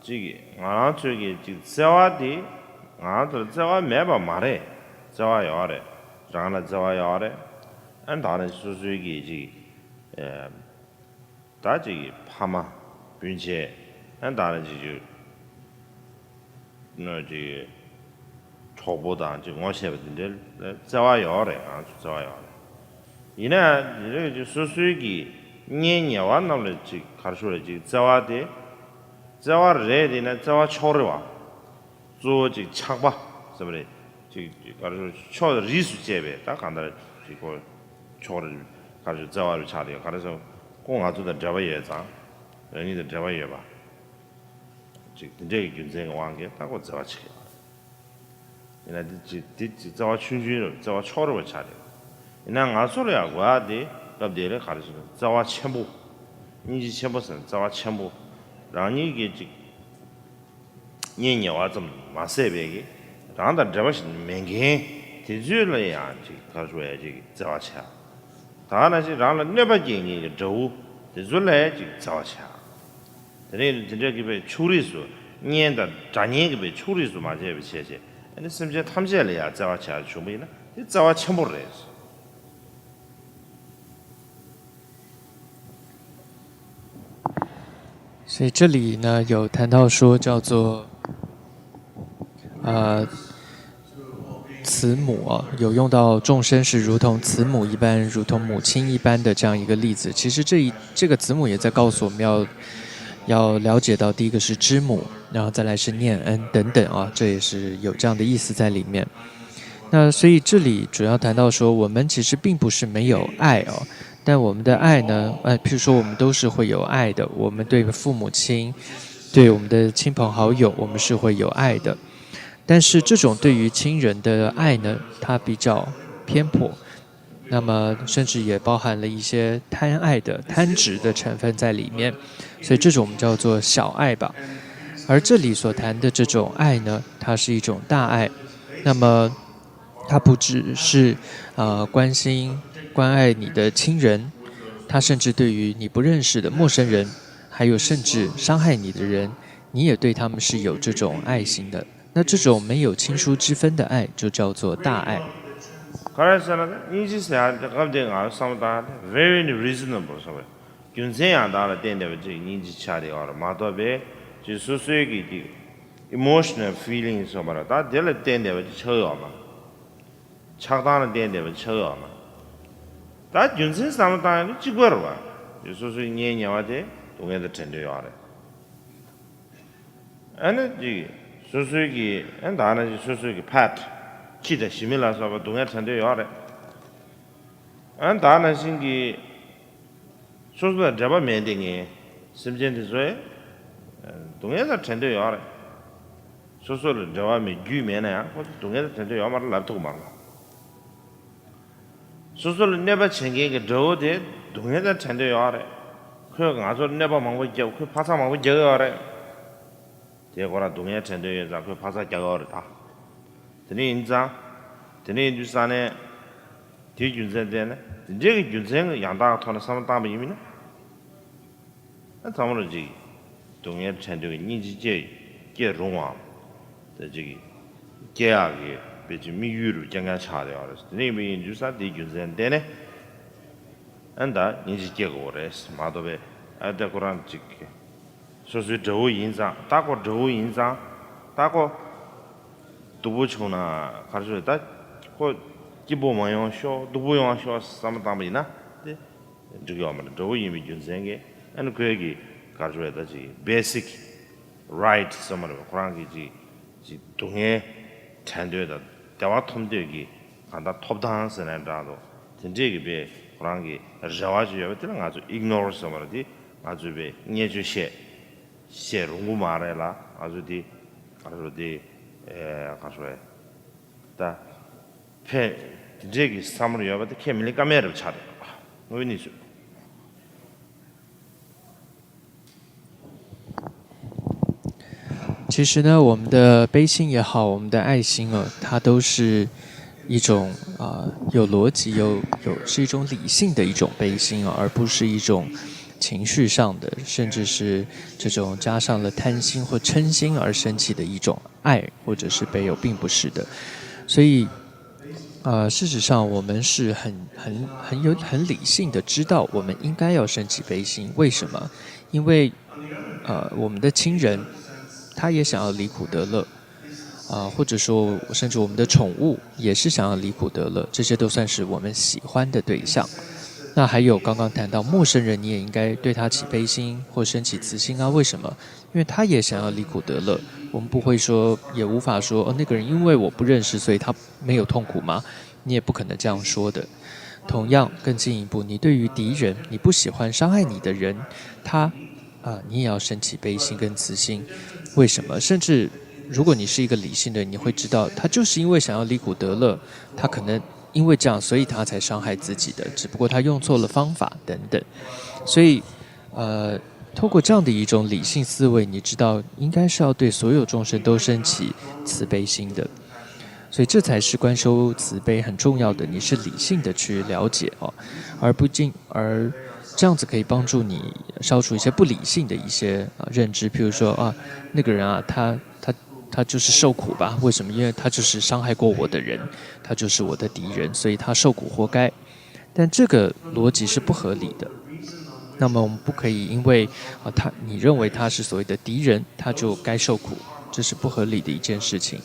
ཅིག་ང་རང་ཚོའི་གི་ཅིག་བརྩེ་བ་དེ་ང་རང་ཚོར་བརྩེ་བ་མེད་པ་མ་རེད། བརྩེ་བ་ཡོད་རེད། རང་ལ་བརྩེ་བ་ཡོད་རེད། ཨ་ད་ནི་སོ་སོའི་གི་ཅིག་ཨེ། ད་ཅིག་ཕ་མ་སྤུན་མཆེད་ཨ་ད་ནི་ཅིག་ཅིག་ནོ་ཅིག་གྲོགས་པོ་དང་ཅིག་ངོ་ཤེས་པ་དེ་འདྲའི་བརྩེ་བ་ཡོད་རེད། ང་ཚོ་བརྩེ་བ་ཡོད་རེད། ཡིན་ན་ཡང་དེ་རིགས་ཀྱི་སོ་སོའི་གི་གཉེན་ཉེ་བ་རྣམས་ལ་ཅིག་ག་རེ་ཞུ་རེད། ཅིག་བརྩེ་བ་དེ་བརྩེ་བ་རེད། དེ་ན་བརྩེ་བ་ཕྱོགས་རེ་བ། གཙོ་བོ་ཅིག་ཆགས་པ་ཟེར་བ་རེད། ཅིག་ཅིག་ག་རེ་ཞུ། ཕྱོགས་རིས་སུ་བཅད་པས་ད་གང་ལྟར་ཅིག་ཁོ་ཕྱོགས་རེ་ག་རེ་ཞུ། བརྩེ་བ་རུ་ཆགས་དེ་ག་རེ་ཟེར། ཁོ་ང་ཚོ་དང་འབྲེལ་བ་ཡོད་ཙང་། རང་ཉིད་དང་འབྲེལ་བ་ཡོད་པ། ཅིག་དེ་འདྲའི་རྒྱུ་མཚན་གྱི་དབང་གིས་ད་ཁོ་བརྩེ་བ་ཆེ་བ་རེད། ཡིན་ན་འདི་ཅིག་འདི་ཅིག་བརྩེ་བ་ཆུང་ཆུང་རེད། བརྩེ་བ་ཕྱོགས་རེ་བ་ཆགས་རེད། ཡིན་ན་ང་ཚོ་ལ་ཡང་དགོས་ཡ་དེ་སྐབས་དེ་ལ་ག་རེ་ཟེར་ན་བརྩེ་བ་ཆེན་པོ། སྙིང་རྗེ་ཆེན་པོ་ཟེར་ན་བརྩེ་བ་ཆེན་པོ། རང་ཉིད་ཀྱི་ཅིག་གཉེན་ཉེ་བ་ཙམ་མ་ཟད་པའི་གི་རང་དང་འབྲེལ་བ་ཞིག་མེད་མཁན་དེ་ཚོ་ལ་ཡང་ཅིག་ག་རེ་ཞུ་ཡ་ཅིག་བརྩེ་བ་ཆེ་བ། ད་ག་ནང་བཞིན་རང་ལ་གནོད་པ་སྐྱེལ་མཁན་གྱི་དགྲ་བོ་དེ་ཚོ་ལ་ཡང་ཅིག་བརྩེ་བ་ཆེ་བ། དེ་ནས་དེ་འདྲ་གི་བའི་ཕྱོགས་རིས་སུ་གཉེན་དང་དགྲ་གཉེན་གྱི་བའི་ཕྱོགས་རིས་སུ་མ་བྱས་པའི་བྱས་བྱས། ཨ་ནི་སེམས་ཅན་ཐམས་ཅད་ལ་ཡང་བརྩེ་བ་བྱ་བྱུང་བ་ཡིན་ན་དེ་བརྩེ་བ་ཆེན་པོ་རེད། 所以这里呢有谈到说叫做呃慈母啊，有用到众生是如同慈母一般，如同母亲一般的这样一个例子。其实这一这个慈母也在告诉我们要要了解到，第一个是知母，然后再来是念恩等等啊，这也是有这样的意思在里面。那所以这里主要谈到说，我们其实并不是没有爱哦，但我们的爱呢，呃，譬如说我们都是会有爱的，我们对父母亲，对我们的亲朋好友，我们是会有爱的。但是这种对于亲人的爱呢，它比较偏颇，那么甚至也包含了一些贪爱的、贪执的成分在里面，所以这种我们叫做小爱吧。而这里所谈的这种爱呢，它是一种大爱，那么它不只是呃关心关爱你的亲人，它甚至对于你不认识的陌生人，还有甚至伤害你的人，你也对他们是有这种爱心的。那这种没有亲疏之分的爱，就叫做大爱。 ག་རེ་ཟེར་ན་སྙིང་རྗེ་ཟེར་ཡ་དེ་སྐབས་དེ་ང་བསམ་བློ་བཏང་ཡ་དེ་very reasonable ཟེར་བ་རེད། རྒྱུ་མཚན་ཡང་དག་ལ་བརྟེན་བསྡད་པ་ཅིག་སྙིང་རྗེ་ཆགས་བསྡད་ཡོད་རེད་མ་གཏོགས་པའི་ཅིག་སོ་སོའི་གི་ཅིག་emotional feeling ཟེར་བ་རེད། ད་དེ་ལ་བརྟེན་བསྡད་པ་ཅིག་ཆགས་ཡོད་མ། ཆགས་སྡང་ལ་བརྟེན་བསྡད་པ་ཆགས་ཡོད་མ། ད་རྒྱུ་མཚན་བསམ་བློ་བཏང་ཡ་དེ་གཅིག་པ་རེད་བ། ཅིག་སོ་སོའི་གཉེན་ཉེ་བ་དེ་སྡུག་བསྔལ་དང་བྲལ་འདོད་ཡོད་རེད། ཨ་ནི་ཅིག་སོ་སོའི་གི་ཨ་ད་ནི་ཅིག་སོ་སོའི་གི་ཕ་ཁྱི་དང་ཞི་མི་ལ་སོགས་པ་སྡུག་བསྔལ་བྲལ་འདོད་ཡོད་རེད། ཨ་ད་ནང་བཞིན་གི་སོ་སོ་དང་འབྲེལ་བ་མེད་བསྡད་མཁན་སེམས་ཅན་དེ་ཚོའི་སྡུག་བསྔལ་དང་བྲལ་འདོད་ཡོད་རེད། སོ་སོ་ལ་འབྲེལ་བ་མེད་རྒྱུས་མེད་ན་ཡང་ཁོ་ཚོ་སྡུག་བསྔལ་དང་བྲལ་འདོད་ཡོད་མ་རེད་ལབ་ཐུབ་མ་རེད། སོ་སོ་ལ་གནོད་པ་བྱེད་མཁན་གྱི་དགྲ་བོ་དེ་སྡུག་བསྔལ་དང་བྲལ་འདོད་ཡོད་རེད། ཁོས་ང་ཚོར་གནོད་པ་མང་པོ་བརྒྱབ། ཁོས་འཕག་འཚག་མང་པོ་རྒྱག་གི་ཡོད་རེད། དེ་ཁོ་རང་སྡུག་བསྔལ་དྲན་འདོད་ཡོད་ཙང་ཁོས་འཕག་འཚག་རྒྱག་གི་ཡོད་རེད་ད། དེ་འདྲ་ཡིན་ཙང་། དེ་འདྲ་ཡིན་དུས་ཙང་ནས། དེའི་རྒྱུ་མཚན་བལྟས་ན་དེ་འདྲའི་གི་རྒྱུ་མཚན་ཡང་དག་ཐོག་ནས་བསམ་བློ་བཏང་པ་ཡིན་མིན་ན། ཨ་ཚང་མ་ལ་ཅིག་སྡུག་བསྔལ་དྲན་འདོད་ཀྱི་སྙིང་རྗེ་སྐྱེ་སྐྱེ་རུང་བའམ། དེ་ཅིག་སྐྱེ་ཡག་གི་དཔེ་ཅིག་དམིགས་ཡུལ་རུ་རྐྱང་རྐྱང་ཆགས་བསྡད་ཡོད་རེད། དེ་འདྲ་ཡིན་པ་ཡིན་དུས་ཙང་དེའི་རྒྱུ་མཚན་བལྟས་ནས། ཨ་ད་སྙིང་རྗེ་སྐྱེ་དགོས་རེད་མ་གཏོགས་པའི་ཨ་ད་ཁོ་རང་ཅིག་སོ་སོའི་དགྲ་བོ་ཡིན་ཙང་། ད་ཁོ་དགྲ་བོ་ཡིན་ཙང་། ད་ཁོ་སྡུག་པོ་བྱུང་ན་ག་རེ་ཞུ། ད་ཁོ་སྐྱིད་པོ་མ་ཡོང་ཤོག་སྡུག་པོ་ཡོང་ཤོག་བསམ་བློ་བཏང་པ་ཡིན་ན་དེ་འགྲིག་ཡོད་མ་རེད། དགྲ་བོ་ཡིན་པའི་རྒྱུ་མཚན་གྱིས་ཨ་ནི་ཁོའི་གི་ག་རེ་ཞུ་ད་ཅིག་basic right ཟེར་མ་རེད་པ། ཁོ་རང་གི་ཅིག་ཅིག་སྡུག་བསྔལ་དྲན་འདོད་དང་བདེ་བ་ཐོབ་འདོད་ཀྱི་གང་ལྟར་ཐོབ་ཐང་ཟེར་ནའི་འདྲ་འདུག་དེ་འདྲས་ཀྱི་དཔེ་ཁོ་རང་གི་རེ་བ་ཅིག་ཡོད་པ་དེ་ལ་ང་ཚོ་ignore ཟེར་བ་རེད། དེ་ང་ཚོས་དཔེ་བརྙས་བཅོས་བཤད་བཤད་རུང་གི་མ་རེད་ལ། ང་ཚོ་དེ་ག་རེ་ཞུ་དེ་ཨེ་ག་རེ་ཞུ་ད་ཕན་དེ་འདྲས་ཀྱི་བསམ་བློ་ཡོད་པ་དེ་ཁས་མི་ལེན་ཀ་མེད་རེད་ཆགས་རེད། དངོས་གནས་སུ། 其其实呢，我们的悲心也好，我们的爱心啊，它都是一种啊、有逻辑、有有是一种理性的一种悲心啊，而不是一种情绪上的，甚至是这种加上了贪心或嗔心而生起的一种爱或者是悲忧，并不是的。所以，呃，事实上我们是很很很有很理性的知道我们应该要升起悲心。为什么？因为呃，我们的亲人他也想要离苦得乐，啊、或者说甚至我们的宠物也是想要离苦得乐，这些都算是我们喜欢的对象。那还有刚刚谈到陌生人，你也应该对他起悲心或升起慈心啊？为什么？因为他也想要离苦得乐。我们不会说，也无法说，哦，那个人因为我不认识，所以他没有痛苦吗？你也不可能这样说的。同样，更进一步，你对于敌人，你不喜欢伤害你的人，他啊，你也要升起悲心跟慈心。为什么？甚至如果你是一个理性的人，你会知道，他就是因为想要离苦得乐，他可能因为这样，所以他才伤害自己的，只不过他用错了方法等等。所以，呃，透过这样的一种理性思维，你知道应该是要对所有众生都升起慈悲心的。所以这才是观修慈悲很重要的，你是理性的去了解哦，而不仅而这样子可以帮助你消除一些不理性的一些啊认知，譬如说啊，那个人啊，他他他就是受苦吧？为什么？因为他就是伤害过我的人，他就是我的敌人，所以他受苦活该。但这个逻辑是不合理的。那么我们不可以因为啊他你认为他是所谓的敌人，他就该受苦，这是不合理的一件事情。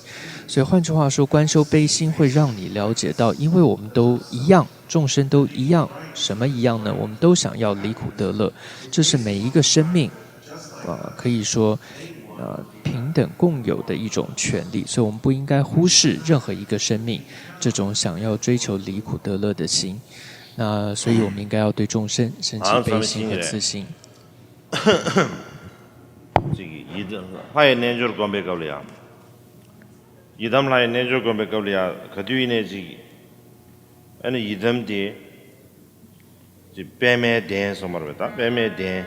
所以换句话说，观修悲心会让你了解到，因为我们都一样，众生都一样，什么一样呢？我们都想要离苦得乐，这是每一个生命，呃，可以说，呃，平等共有的一种权利。所以我们不应该忽视任何一个生命这种想要追求离苦得乐的心。那所以我们应该要对众生升起悲心和慈心。ཅིག་ཡི་དམ་ལྷ་ཡི་རྣལ་འབྱོར་སྒོམ་པའི་སྐབས་ལ་ཡང་། ཡི་དམ་ལྷ་ཡི་རྣལ་འབྱོར་སྒོམ་པའི་སྐབས་ལ་ཡང་ག་དུས་ཡིན་ནའི་ཅིག་ཨ་ནི་ཡི་དམ་དེ་ཅིག་པདྨའི་གདན་གསུངས་པ་རེད་པ། ད་པདྨའི་གདན།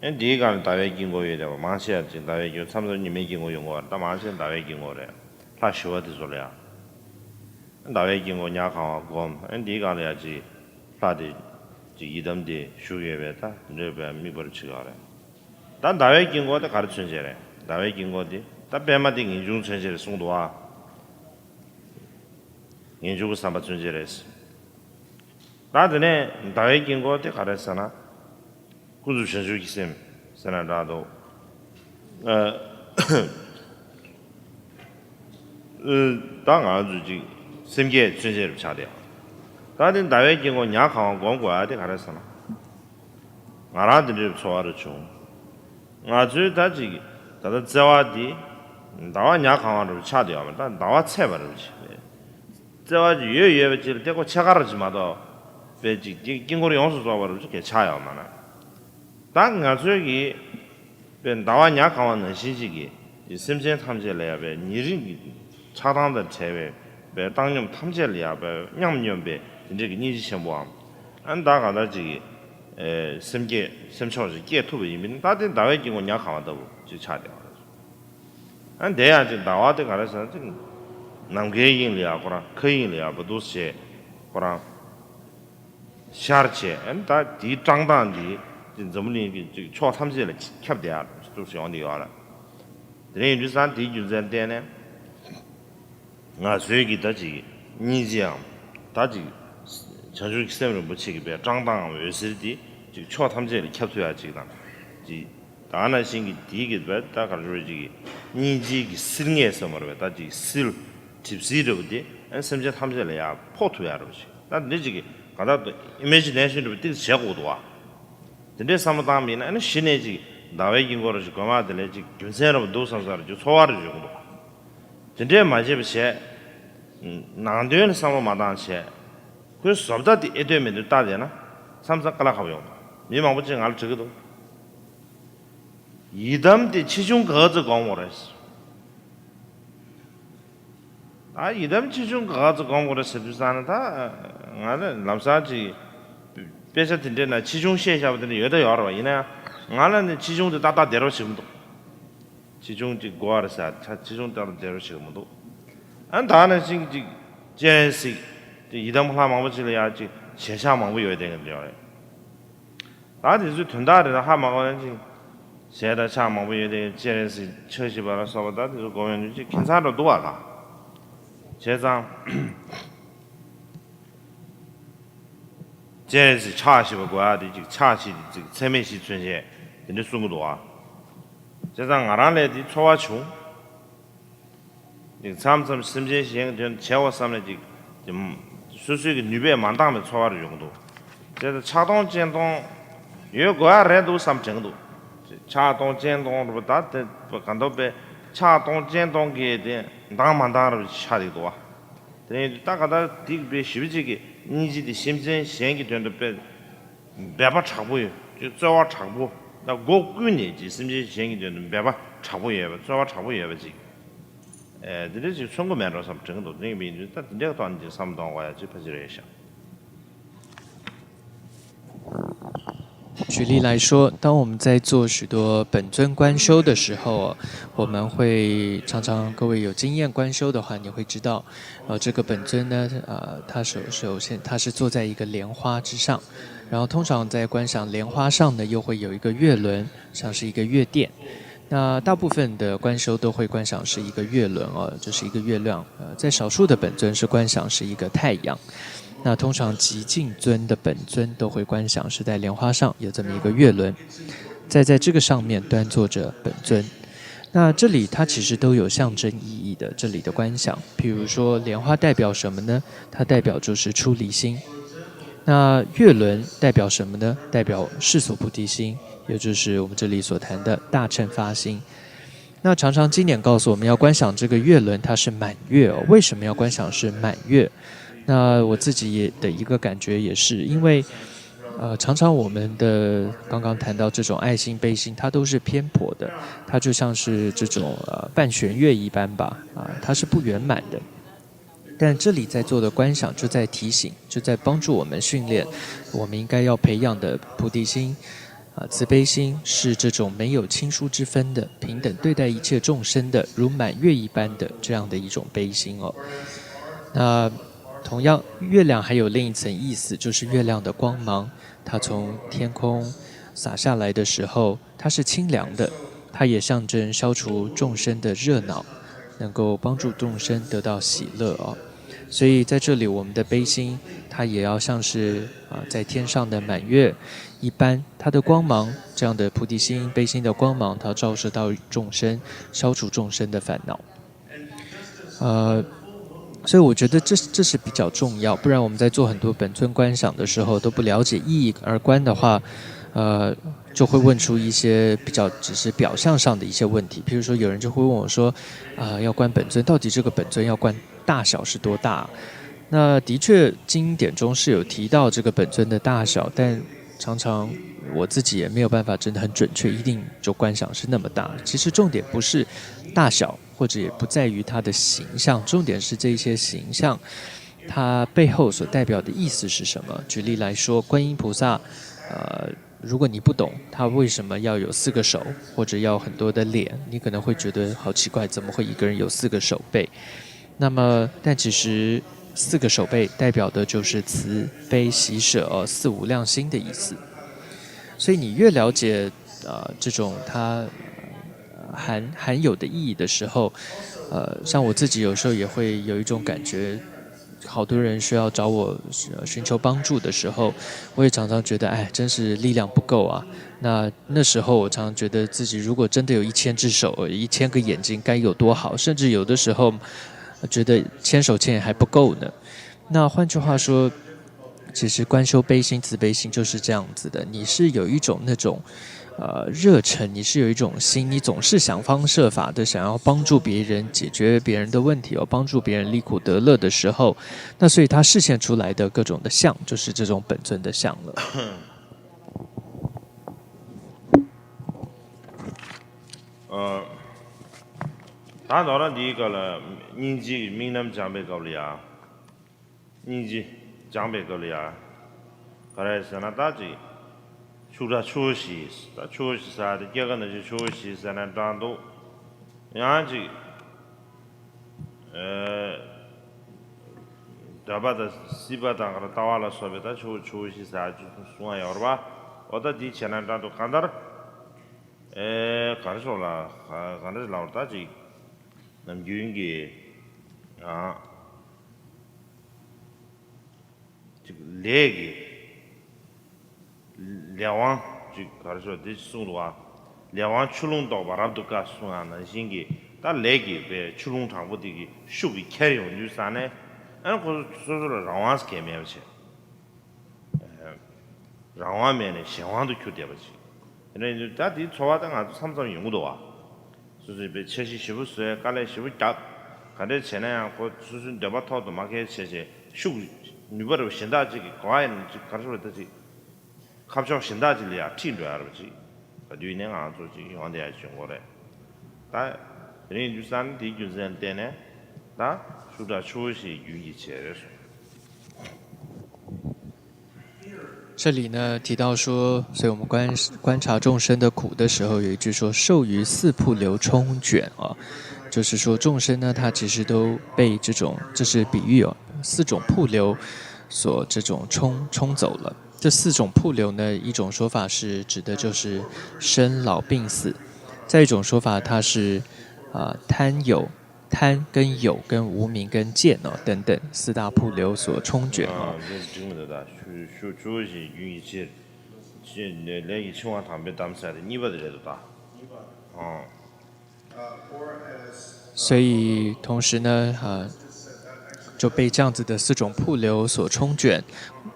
ཨ་ནི་དེའི་སྒང་ལ་ཟླ་བའི་དཀྱིལ་འཁོར་ཡོད་དེ་བ། མང་ཆེ་བ་ཅིག་ཟླ་བའི་དཀྱིལ་འཁོར། མཚམས་མཚམས་ཉི་མའི་དཀྱིལ་འཁོར་ཡོང་གི་ཡོད་རེད། ད་མང་ཆེ་ཟླ་བའི་དཀྱིལ་འཁོར་རེད། ལྷ་ཞི་བ་དེ་ཚོ་ལ་ཡང་། ཟླ་བའི་དཀྱིལ་འཁོར་ཉ་གང་བ་བསྒོམ། ཨ་ནི་དེའི་སྒང་ལ་ཡང་ཅིག་ལྷ་དེ་ཅིག་ཡི་དམ་དེ་བཞུགས་ཡོད་པའི་ད་དེ་འདྲའི་དམིགས་པ་རུ་བྱེད་ཀྱི་ཡོད་རེད། ད་ཟླ་བའི་དཀྱིལ་འཁོར་དེ་ག་རེ་མཚོན་བྱེད་རེད། ཟླ་བའི་དཀྱིལ་འཁོར་དེ་ད་པདྨ་དེ་ངེས་འབྱུང་མཚོན་བྱེད་རེད་གསུངས་འདུག་ཨ། ངེས་འབྱུང་གི་བསམ་པ་མཚོན་བྱེད་རེད། ད་དེ་ནས་ཟླ་བའི་དཀྱིལ་འཁོར་དེ་ག་རེ་ཟེར་ན། ཀུན་རྫོབ་བྱང་ཆུབ་ཀྱི་སེམས་ཟེར་ན་འདྲ་འདུག་ཨ། ད་ང་ཚོ་ཅིག་སེམས་བསྐྱེད་མཚོན་བྱེད་རུ་ཆགས་ཏེ། ད་དེ་ཟླ་བའི་དཀྱིལ་འཁོར་ཉ་གང་བ་སྒོམ་དགོས་ཡ་དེ་ག་རེ་ཟེར་ན། ང་རང་དེ་འདྲའི་ཚོར་བ་རུ་བྱུང་། ང་ཚོའི་ད་ཅིག་ད་ལྟ་བརྩེ་བ་འདི་ཟླ་བ་ཉ་གང་བ་རུ་ཆགས་བསྡད་ཡོད་མ་རེད། ད་ཟླ་བ་ཚེས་པ་རུ་ཆགས་རེད། བརྩེ་བ་ཅིག་ཡོད་ཡོད་པ་ཅིག་ལ་ཏེ་ཁོ་ཕྱེད་ཀ་རུ་ཅིག་མ་གཏོགས་པའི་ཅིག་དཀྱིལ་འཁོར་ཡོངས་སུ་རྫོགས་པ་རུ་ཅིག་གས་ཆགས་ཡོད་མ་རེད། ད་ང་ཚོའི་གི་པའི་ཟླ་བ་ཉ་གང་བ་ནང་བཞིན་ཅིག་གི་སེམས་ཅན་ཐམས་ཅད་ལ་ཡང་པའི་ཉེ་རིང་གི་ཆགས་སྡང་དང་བྲལ་བའི་པའི་བཏང་སྙོམས་ཐམས་ཅད་ལ་ཡང་པའི་མཉམ་སྙོམས་པའི་དེ་འདྲའི་གི་སྙིང་རྗེ་ཆེན་པོའམ། ཨ་ནི་ད་གང་ལྟར་ཅིག་གི་སེམས་བསྐྱེད་སེམས་ཕྱོགས་ཅིག་སྐྱེ་ཐུབ་པ་ཡིན་པས་ན། ད་དེ་ཟླ་བའི་དཀྱིལ་འཁོར་ཉ་གང་བ་ལྟ་བུ་ཅིག་ཆགས་བསྡད་པ་རེད། ཨ་ནི་དེ་ཡང་ཅིག་ཟླ་བ་དེ་ག་རེ་ཟེར་ན་ཅིག་ནམ་མཁའི་དབྱིངས་ལ་ཡང་ཁོ་རང་མཁའ་དབྱིངས་ལ་ཡང་བུ་དུ་བྱས་ཁོ་རང་ཤར་བྱས། ཨ་ནི་ད་དེའི་བཀྲག་མདངས་འདི་ཅིག་འཛམ་བུ་གླིང་གི་ཅིག་ཕྱོགས་ཐམས་ཅད་ལ་ཁྱབ་བསྡད་ཡག་འདུག་ཟེར་ཡོང་བསྡད་ཡོད་ལ། དེ་ནས་ཡིན་དུས་ཙང་དེའི་རྒྱུ་མཚན་བརྟེན་ནས་ང་ཚོའི་གི་ད་ཅིག་སྙིང་རྗེའམ་ད་ཅིག་བྱང་ཆུབ་ཀྱི་སེམས་རིན་པོ་ཆེ་གི་པའི་བཀྲག་མདངས་འོད་ཟེར་འདི་ཅིག་ཕྱོགས་ཐམས་ཅད་ལ་ཁྱབ་ཐུབ་ཡག་ཅིག་དང་ཅིག་ད་ག་ནང་བཞིན་གྱི་དེའི་གི་བས་ད་ག་རེ་ཅིག་གི་སྙིང་རྗེའི་གི་བསིལ་ངད་ཟེར་མ་རེད་པས། ད་ཅིག་བསིལ་གྲིབ་བསིལ་འདྲ་བོ་དེ་ཨ་སེམས་ཅན་ཐམས་ཅད་ལ་ཡང་ཕོག་ཐུབ་ཡག་འདྲ་བོ་ཞིག་ད་འདི་ཅིག་གི་ག་ད་ཨི་མེ་ཇི་ནེ་ཤན་འདྲ་བོ་ཏིག་ཙམ་བྱེད་དགོས་འདུག་ཨ། དེ་འདྲའི་བསམ་བློ་བཏང་བ་ཡིན་ན་ཨ་ནི་གཞི་ནས་ཅིག་ཟླ་བའི་དཀྱིལ་འཁོར་ཞིག་སྒོམ་ཡག་དེ་ལས་ཅིག་རྒྱུ་མཚན་འདྲ་བོ་འདུག་བསམ་བསམ་རེ་ཅིག་ཚོར་བ་རེ་ཅིག་ཡོང་གི་འདུག་དེ་འདྲས་མ་བྱེད་པ་བྱས། ནང་དོན་ལ་བསམ་བློ་མ་བཏང་བྱས། ཁོའི་བཟོ་ལྟ་དེ་ཨེ་འདོད་མི་འདོད་ལྟ་བསྡད་ན་མཚམས་མཚམས་དཀའ་ལས་ཁག་པོ་ཡོང་གི་འདུག་མི་མང་པོ་ཅིག་ང་ལ་དྲི་གི་འདུག་ཡི་དམ་དེ་ཆེ་ཆུང་ག་ཚོད་སྒོམ་དགོས་རེད། ད་ཡི་དམ་ཆེ་ཆུང་ག་ཚོད་སྒོམ་དགོས་རེད་ཟེར་དུས་ཙང་ན། ད་ང་ལ་ལམ་སང་ཅིག་དཔེ་ཆ་དེ་འདྲའི་ནང་ཆེ་ཆུང་བཤད་བཞག་པ་དེ་འདྲ་ཡོད་ད་ཡོད་རེད་བ། ཡིན་ན་ཡང་ང་ལ་ནི་ཆེ་ཆུང་དེ་ཏག་ཏག་བདེ་རོགས་བྱེད་མི་འདུག་ཆེ་ཆུང་གཅིག་དགོས་རེད་ཟེར། ཆ་ཆེ་ཆུང་ལྟར་འབྲེལ་བ་བྱེད་ཀྱི་མི་འདུག་ཨ་ད་ནང་བཞིན་གཅིག་སྤྱན་རས་གཟིགས་ཀྱི་ཡི་དམ་ལྷ་མང་པོ་ཅིག་ལ་ཡང་གཅིག་ཞལ་ཆགས་མང་པོ་ཡོད་བསྡད་མཁན་ཡོད་རེད། ད་དེ་ཚོའི་དོན་དག་རེད། ད་ཧ་མ་གོ་ན་ཅིག་ཞལ་དང་ཕྱག་མང་པོ་ཡོད་བསྡད་མཁན་སྤྱན་རས་གཟིགས་ཕྱག་བཞི་པ་ལ་སོགས་པ་ད་དེ་ཚོ་སྒོམ་ཡོང་དུས་ཅིག་ཁྱད་མཚར་འདྲ་འདུག་བ། ད་བྱས་ཙང་སྤྱན་རས་གཟིགས་ཕྱག་བཞི་པ་དགོས་ཡ་དེ་ཅིག་ཕྱག་བཞི་དེ་ཅིག་ཚད་མེད་བཞི་མཚོན་བྱེད་དེ་འདྲ་གསུང་གི་འདུག་བ། བྱས་ཙང་ང་རང་ལ་དེ་ཚོར་བ་བྱུང་། ཅིག་མཚམས་མཚམས་སེམས་ཅན་གཞན་གྱི་དོན་བྱས་པ་བསམ་ནས་ཅིག་ཅིག་སོ་སོའི་གི་ནུས་པས་མ་འདང་བའི་ཚོར་བ་རེ་ཡོང་གི་འདུག་བྱས་ཙང་ཕྱག་སྟོང་སྤྱན་སྟོང་ཡོད་དགོས་ཡ་རེད་འདུག་བསམ་དྲན་གི་འདུག་ཕྱག་སྟོང་སྤྱན་སྟོང་རེད་པ། ད་དེ་ག་འདོད་པའི་ཕྱག་སྟོང་སྤྱན་སྟོང་གི་དེ་འདང་མ་འདང་རེ་ཆགས་ཀྱི་འདུག་བ། དེ་ཡིན་དུས་ད་ག་ད་དེ་གི་དཔེ་ཞེ་པོ་ཅིག་གི་སྙིང་རྗེ་དེ་སེམས་ཅན་གཞན་གྱི་དོན་དུ་དཔེ་འབད་པ་དྲག་པོ་ཡོད། ཅིག་རྩོལ་བ་དྲག་པོ། ད་སྒོ་ཀུན་ནས་ཀྱི་སེམས་ཅན་གཞན་གྱི་དོན་དུ་འབད་པ་དྲག་པོ་ཡོད་པ། རྩོལ་བ་དྲག་པོ་ཡོད་པ་ཅིག་ཨེ། དེ་འདྲ་ཅིག་མཚོན་གྱི་མེད་འགྲོ་བསམ་དྲན་གྱི་འདུག་དེ་ཡིན་པ་ཡིན་དུས་ད་དེ་འདྲའི་ཐོག་ནས་ཅིག་བསམ་བློ་གཏོང་དགོས་ཡ་ཅིག་ཕལ་ཆེར་རེད་ཤག举例来说，当我们在做许多本尊观修的时候，我们会常常，各位有经验观修的话，你会知道，呃，这个本尊呢，呃，它首首先它是坐在一个莲花之上，然后通常在观想莲花上呢，又会有一个月轮，像是一个月殿。那大部分的观修都会观想是一个月轮哦，就是一个月亮。呃，在少数的本尊是观想是一个太阳。那通常极静尊的本尊都会观想是在莲花上有这么一个月轮，再在这个上面端坐着本尊。那这里它其实都有象征意义的，这里的观想，譬如说莲花代表什么呢？它代表就是出离心。那月轮代表什么呢？代表世俗菩提心，也就是我们这里所谈的大乘发心。那常常经典告诉我们要观想这个月轮，它是满月哦。为什么要观想是满月？那我自己也的一个感觉也是，因为呃，常常我们的刚刚谈到这种爱心、悲心，它都是偏颇的，它就像是这种呃半弦月一般吧，啊，它是不圆满的。但这里在做的观想，就在提醒，就在帮助我们训练，我们应该要培养的菩提心，啊，慈悲心是这种没有亲疏之分的，平等对待一切众生的，如满月一般的这样的一种悲心哦。那同样，月亮还有另一层意思，就是月亮的光芒，它从天空洒下来的时候，它是清凉的，它也象征消除众生的热恼，能够帮助众生得到喜乐哦。所以在这里，我们的悲心，它也要像是啊、在天上的满月一般，它的光芒，这样的菩提心、悲心的光芒，它照射到众生，消除众生的烦恼。呃，所以我觉得这这是比较重要，不然我们在做很多本尊观想的时候都不了解意义而观的话，呃，就会问出一些比较只是表象上的一些问题。比如说，有人就会问我说，啊、要观本尊，到底这个本尊要观大小是多大？那的确，经典中是有提到这个本尊的大小，但常常我自己也没有办法真的很准确，一定就观想是那么大。其实重点不是大小，或者也不在于它的形象，重点是这一些形象，它背后所代表的意思是什么。举例来说，观音菩萨，呃，如果你不懂他为什么要有四个手，或者要很多的脸，你可能会觉得好奇怪，怎么会一个人有四个手背？那么，但其实四个手背代表的就是慈悲喜舍哦，四无量心的意思。所以你越了解呃这种它含含有的意义的时候，呃，像我自己有时候也会有一种感觉，好多人需要找我寻求帮助的时候，我也常常觉得，哎，真是力量不够啊。那那时候我常常觉得自己如果真的有一千只手、一千个眼睛，该有多好！甚至有的时候觉得千手千眼还不够呢。那换句话说，其实观修悲心、慈悲心就是这样子的，你是有一种那种。呃，热忱，你是有一种心，你总是想方设法的想要帮助别人，解决别人的问题，要帮助别人离苦得乐的时候，那所以他示现出来的各种的相，就是这种本尊的相了。ད་ནོར་འདིའི་སྐབས་ལ་སྙིང་རྗེའི་དམིགས་རྣམ་སྦྱང་པའི་སྐབས་ལ་ཡང་། སྙིང་རྗེ་སྦྱང་པའི་སྐབས་ལ་ཡང་། ག་རེ་ཟེར་ན་ད་ཅིག་ཕྱུགས་དགྲ་ཆུ་བོ་བཞི། ད་ཆུ་བོ་བཞི་ཟེར་དེ་སྐྱེ་རྒ་ན་འཆིའི་ཆུ་བོ་བཞི་ཟེར་ན་འདྲ་འདུག་ཡང་ཅིག་ཨེ། འདོད་པ་དང་སྲིད་པ་དང་ག་རེ་ལྟ་བ་ལ་སོགས་པའི་ད་ཆུ་བོ་ཆུ་བོ་ཞེས་ཟེར་ཅིག་གསུང་བ་ཡོད་རེད་པ། འོ་ད་འདི་བྱས་ན་འདྲ་འདུག་གང་ལྟར། ཨེ། ག་རེ་ཞོག་ལ་ག་ག་འདྲ་ཞིག་ལབ་རེད། ད་ཅིག་ནམ་རྒྱུན་གྱི་ཡང་ཅིག་ལས་ཀྱི་ལས་དབང་ཅིག་ག་རེ་ཞོག་འདི་གསུངས་འདུག་བ། ལས་དབང་ཆུ་ཀླུང་རྟོགས་པ་རབ་ཏུ་དཀའ་གསུང་ཡག་ནང་བཞིན་གྱི་ད་ལས་ཀྱི་པའི་ཆུ་ཀླུང་དྲག་པོ་དེ་གི་ཤུགས་ཀྱིས་ཁྱེར་ཡོང་དུས་ཙ་ནས། ཨ་ནི་ཁོ་ཚོ་སོ་སོ་ལ་རང་དབང་ཟེར་མཁན་མེད་པ་བྱས། རང་དབང་མེད་ནས་གཞན་དབང་དུ་གྱུར་བསྡད་པ་ཅིག་དེ་ནས་ད་དེའི་ཚོར་བ་ད་ང་ཚོ་མཚམས་མཚམས་ཡོང་གི་འདུག་བ། སོ་སོས་པའི་འཆར་གཞི་ཞེ་པོ་བཟོས། དཀའ་ལས་ཞེ་པོ་བརྒྱབ། ག་འདྲས་བྱས་ན་ཡང་ཁོ་སོ་སོའི་འདོད་པ་ཐོག་ཏུ་མ་འཁེལ་བྱས་བྱས་ཤུགས་ནུས་པ་རུ་གཞན་དག་ཅིག་གི་གོ་བ་ཡིན་ན་ཅིག་ག་རེ་ཞུ་བ་ད་ཅིག་ཁ་ཕྱོགས་གཞན་དག་ཅིག་ལ་ཡང་ཁྲིད་འགྲོ་ཡ་རུ་ཅིག་ག་དུས་ནས་ང་ཚོ་ཅིག་ཡོང་བསྡད་ཡ་བྱུང་གོ་རེད། ད་དེ་རིང་དུས་ས་ནི་དེའི་རྒྱུ་མཚན་བརྟེན་ནས་ད་ཤུགས་དྲག་ཆུ་བོ་ཞིག་རྒྱུན་གྱི་བྱས་རེད་སོང་། 这里呢提到说，所以我们观观察众生的苦的时候，有一句说“受于四瀑流冲卷”啊，就是说众生呢，他其实都被这种，这是比喻哦，四种瀑流所这种冲冲走了。这四种瀑流呢，一种说法是指的就是生老病死，再一种说法它是啊、贪有贪跟有跟无明跟见哦等等四大瀑流所冲卷哦。 ཆུ་ཆུ་བོ་ཞིག་རྒྱུན་གྱི་ཕྱིར། ལས་ཀྱི་འཆིང་བ་དང་པོའི་གཏམ་ཟེར་དེ་གཉིས་པ་དེ་རེད་འདུག་ད། 所以同时呢，呃，就被这样子的四种瀑流所冲卷，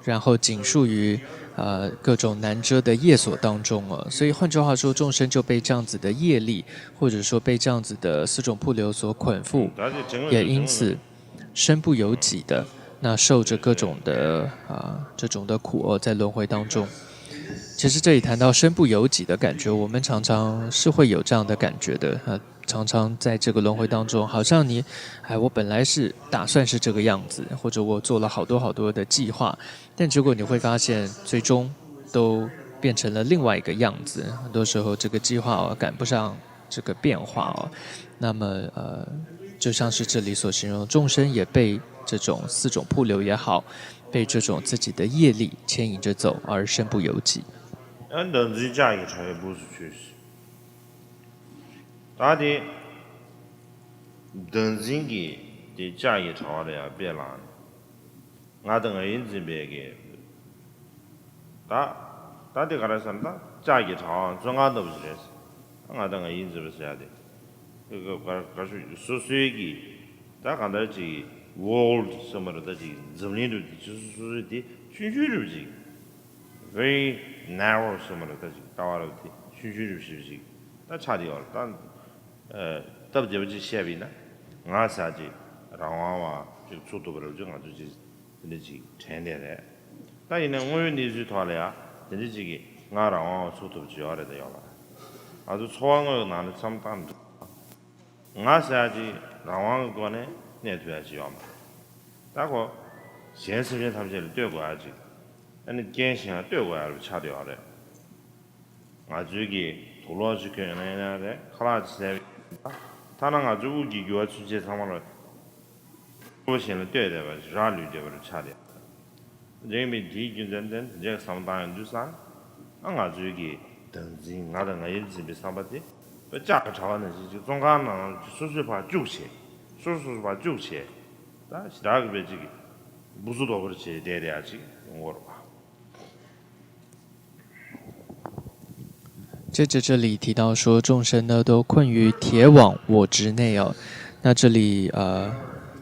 然后紧束于呃各种难遮的业锁当中了。所以换句话说，众生就被这样子的业力，或者说被这样子的四种瀑流所捆缚，也因此身不由己的那受着各种的啊、这种的苦厄在轮回当中。其实这里谈到身不由己的感觉，我们常常是会有这样的感觉的啊。常常在这个轮回当中，好像你，哎，我本来是打算是这个样子，或者我做了好多好多的计划，但结果你会发现，最终都变成了另外一个样子。很多时候，这个计划哦赶不上这个变化哦。那么，呃，就像是这里所形容，众生也被这种四种瀑流也好，被这种自己的业力牵引着走，而身不由己。 ཨ་བདག་འཛིན་ལྕགས་ཀྱི་དྲ་བའི་སྦུབས་སུ་ཆུད། ད་དེ་བདག་འཛིན་གྱི་དེ་ལྕགས་ཀྱི་དྲ་བ་ལ་ཡང་དཔེ་བླངས་ནས། ང་དང་ང་ཡིར་འཛིན་པའི་གི་ད་ད་དེ་ག་རེ་ཟེར་ན། ད་ལྕགས་ཀྱི་དྲ་བའང་བཙོན་ཁང་ལྟ་བུ་ཞིག་རེད། ང་དང་ང་ཡིར་འཛིན་པ་ཟེར་ཡ་དེ་ག་ག་ག་ཞུ་སོ་སོའི་གི་ད་གང་ལྟར་ཅིག་ཝོལ་ཟེར་མ་རེད། ད་ཅིག་འཛམ་གླིང་འདྲ་བོ་དེ་སོ་སོ་སོ་སོའི་དེ་ཆུང་ཆུང་འདྲ་བོ་ཅིག very narrow ཟེར་མ་རེད། ད་ཅིག་ལྟ་བ་རབ་དེ་ཆུང་ཆུང་རིབ་ཞིབ་ཅིག་ད་ཆགས་བསྡད་ཡོད་རེད། ད་སྟབས་བདེ་པོ་ཅིག་བཤད་པ་ཡིན་ན། ང་ཟེར་ཅིག་རང་དབང་བ་ཅིག་ཚུགས་ཐུབ་པ་རབ་ཅིག་ང་ཚོ་ཅིག་དེ་འདྲ་ཅིག་དྲན་བསྡད་རེད། ད་ཡིན་ན་དངོས་ཡོད་གནས་ཚུལ་ཐོག་ལ་ཡང་དེ་འདྲ་ཅིག་གིས་ང་རང་དབང་བ་ཚུགས་ཐུབ་ཅིག་ཡོད་རེད། ད་ཡོད་མ་རེད། ང་ཚོ་འཚོ་བ་དངོས་ཀྱི་ནང་ལ་མཚམས་བཏང་འདུག་ང་ཟེར་ཡ་ཅིག་རང་དབང་གི་སྒོ་ནས་གནས་ཐུབ་ཡ་ཅིག་ཡོད་མ་རེད། ད་ཁོ་གཞན་སེམས་ཅན་ཐམས་ཅད་ལ་ལྟོས་དགོས་ཡ་ཅིག་ཨ་ནི་རྐྱེན་གཞན་ལ་ལྟོས་དགོས་ཡ་རུ་ཆགས་བསྡད་ཡོད་རེད། ང་ཚོའི་གི་དུག་ལོག་ཅིག་གོན་ན་ཡིན་ན་རེད། ཁ་ལག་ཅིག་བཟས་པ་ཡིན་ན། ཐ་ན་ང་ཚོའི་དབུགས་ཀྱི་རྒྱུ་བ་ཚུན་ཆད་ཚང་མ་ལ་ཁོ་གཞན་ལ་ལྟོས་བསྡད་པ་ཅིག་རག་ལུས་བསྡད་པ་རུ་ཆགས་བསྡད་ཡོད་རེད། རིང་མིན་དེའི་རྒྱུ་མཚན་དེ་འདྲའི་བསམ་བློ་བཏང་ཡོང་དུས་ཙང་། ཨ་ང་ཚོའི་གི་བདག་འཛིན་ང་དང་ང་ཡིར་འཛིན་པའི་བསམ་པ་དེ་ལྕགས་ཀྱི་དྲ་བ་ནང་བཞིན་ཅིག་བཙོན་ཁང་ནང་ཅིག་སོ་སོས་ཕར་བཅུག་བྱས། སོ་སོ་སོ་ཕར་བཅུག་བྱས། ད་ཞེ་དྲག་གི་བས་ཅིག་གི་འབུ་ཚོ་རྡོག་པོར་བྱས་བསྡད་བསྡད་ཡ་ཅིག་ཡོང་གི་ཡོད་རེད་པ། 接着这里提到说，众生呢都困于铁网我执内哦。那这里呃，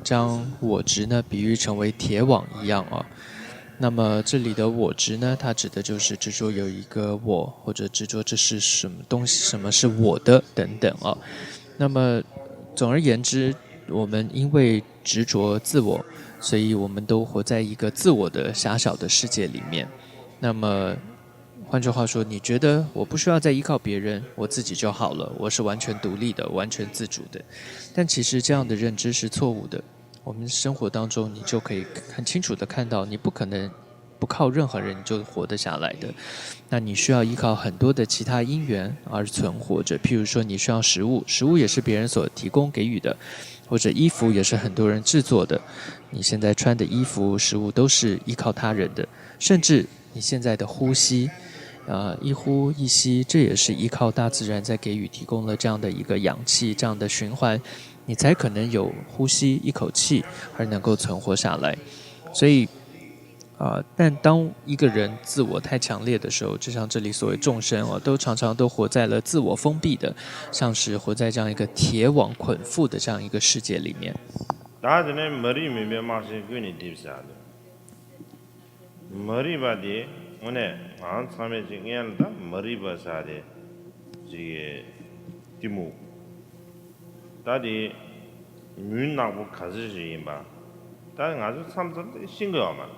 将我执呢比喻成为铁网一样哦。那么这里的我执呢，它指的就是执着有一个我，或者执着这是什么东西，什么是我的等等哦。那么总而言之，我们因为执着自我，所以我们都活在一个自我的狭小的世界里面。那么 换句话说，你觉得我不需要再依靠别人，我自己就好了，我是完全独立的，完全自主的。但其实这样的认知是错误的。我们生活当中，你就可以很清楚的看到，你不可能不靠任何人就活得下来的。那你需要依靠很多的其他因缘而存活着，譬如说你需要食物，食物也是别人所提供给予的，或者衣服也是很多人制作的。你现在穿的衣服、食物都是依靠他人的，甚至你现在的呼吸，啊，一呼一吸，这也是依靠大自然在给予、提供了这样的一个氧气、这样的循环，你才可能有呼吸一口气而能够存活下来。所以，啊，但当一个人自我太强烈的时候，就像这里所谓众生啊，都常常都活在了自我封闭的，像是活在这样一个铁网捆缚的这样一个世界里面。 ད་དེ་ནས་མ་རིག་མུན་པའི་སྨག་ཆེན་ཀུན་ནས་བརྡིབས་ཟེར་ཡ་དེ། མ་རིག་པ་དེ་དངོས་གནས་ང་ཚང་མས་ཅིག་སྔོན་ལ་ད་མ་རིག་པ་ཟེར་ཡ་དེ་ཅིག་གཏི་མུག་ད་དེ་མུན་ནག་པོ་ག་ཚོད་ཞིག་ཡིན་པ་ད་ང་ཚོ་མཚམས་མཚམས་དེ་ཤེས་ཀྱི་ཡོད་མ་རེད།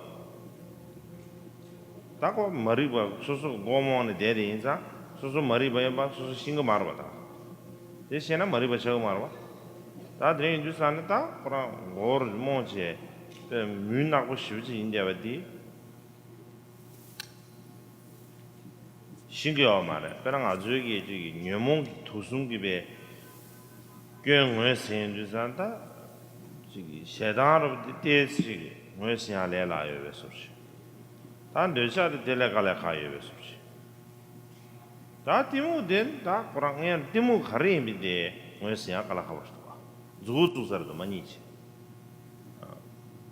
ད་ཁོ་མ་རིག་པ་སོ་སོ་མགོ་རྨོངས་ནས་བསྡད་དེ་ཡིན་ཙང་སོ་སོ་མ་རིག་པ་ཡིན་པ་སོ་སོ་ཤེས་ཀྱི་མ་རེད་པ། ད་དེ་ཤེས་ན་མ་རིག་པ་ཆགས་ཀྱི་མ་རེད་པ། ད་དེ་ཡིན་དུས་ཙང་ནི་ད་ཁོ་རང་མགོ་རྨོངས་བྱས་པའི་མུན་ནག་པོ་ཞེ་པོ་ཅིག་ཡིན་བསྡད་པ་འདི་ཤེས་ཀྱི་ཡོད་མ་རེད། དཔེར་ན་ང་ཚོའི་གི་ཅིག་གི་ཉོན་མོངས་ཀྱི་དུག་གསུམ་གྱི་པའི་སྐྱོན་ངོས་ཟིན་དུས་ཙང་ད་ཅིག་གི་ཞེ་སྡང་རབ་འདི་ཏོག་ཙམ་ཅིག་ངོས་ཟིན་ཡ་ལས་སླ་ཡོད་པའི་བཟོ་འདྲ་ཞིག་ད་འདོད་ཆགས་དེ་དེ་ལས་དཀའ་ལས་ཁག་ཡོད་པའི་བཟོ་འདྲ་ཞིག་ད་གཏི་མུག་དེ་ད་ཁོ་རང་ངས་གཏི་མུག་ག་རེ་ཡིན་པའི་དེ་ངོས་ཟིན་ཡ་དཀའ་ལས་ཁག་པོ་ཞིག་འདུག་པ། མཛུབ་གུ་བཙུགས་ས་རེད་འདུག་མ་རྙེད་ཅིག་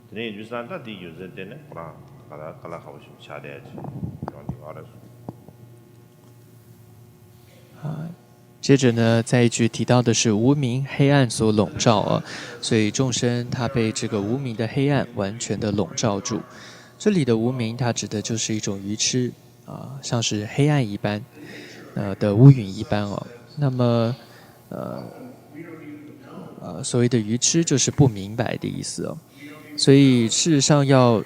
དེ་ནས་ཡིན་དུས་ཙང་ད་དེའི་རྒྱུ་མཚན་དེ་ནས་ཁོ་རང་ད་ག་ལ་ག་ལ་ཁ་བོ་ཞིག་ཆགས་བསྡད་ཅིག་ཡོང་གི་ཡོད་རེད་གསུངས། 接着呢，再一句提到的是无明黑暗所笼罩啊，所以众生他被这个无明的黑暗完全的笼罩住。这里的无明，它指的就是一种愚痴啊，像是黑暗一般，呃的乌云一般哦。那么，呃，呃，所谓的愚痴就是不明白的意思哦。所以事实上要，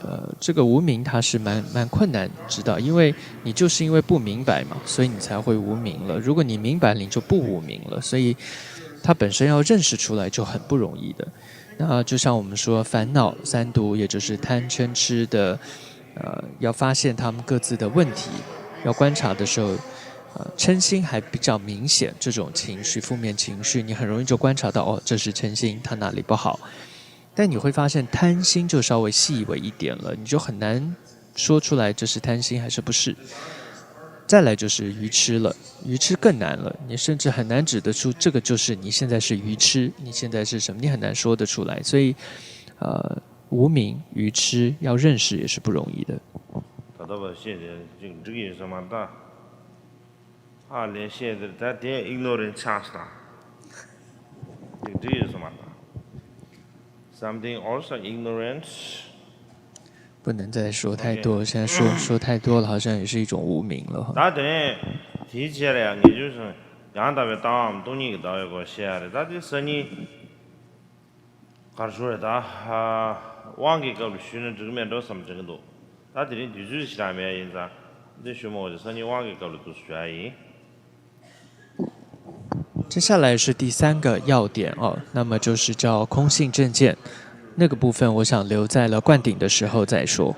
呃，这个无明它是蛮蛮困难知道，因为你就是因为不明白嘛，所以你才会无明了。如果你明白了，你就不无明了。所以它本身要认识出来就很不容易的。那就像我们说烦恼三毒，也就是贪嗔痴的，呃，要发现他们各自的问题，要观察的时候，呃，嗔心还比较明显，这种情绪，负面情绪，你很容易就观察到，哦，这是嗔心，它哪里不好。但你会发现贪心就稍微细微一点了，你就很难说出来这是贪心还是不是。再来就是愚痴了，愚痴更难了，你甚至很难指得出这个就是你现在是愚痴，你现在是什么，你很难说得出来。所以，呃，无明、愚痴要认识也是不容易的。 ད་ལྟ་བ་བཤད་དེ་ཅིག་འགྲིག་ཡོད་ས་མ་རེད་ད། ཧ་ལས་བཤད་དེ་ད་དེ་ignorance ཆགས་སོང་ད། ཅིག་འགྲིག་ཡོད་ས་མ་རེད་ད། Something also ignorance 不能再说太多，现在说说太多了，好像也是一种无明了哈。 ད་དེ་ནས་དེའི་ཕྱིར་ཡང་ངེས་འབྱུང་སོང་ཡང་དག་པའི་ལྟ་བའམ་སྟོང་ཉིད་ཀྱི་ལྟ་བའི་སྐོར་བཤད་ཡ་རེད། ད་དེ་སང་ཉིན་ག་རེ་ཞུ་རེད་ད། དབང་གི་སྐབས་ལ་ཞུས་ན་འགྲིག་མེད་འགྲོ་བསམ་དྲན་གྱི་འདུག་ད་དེ་རིང་དུས་ཚོད་ཞེ་དྲག་མེད་ཡིན་ཙང་འདི་ཞུ་མ་འོས་ཏེ་སང་ཉིན་དབང་གི་སྐབས་ལ་འདུག་སེ་ཞུ་ཡ་ཡིན། 接下来是第三个要点哦，那么就是叫空性正见，那个部分我想留在了灌顶的时候再说。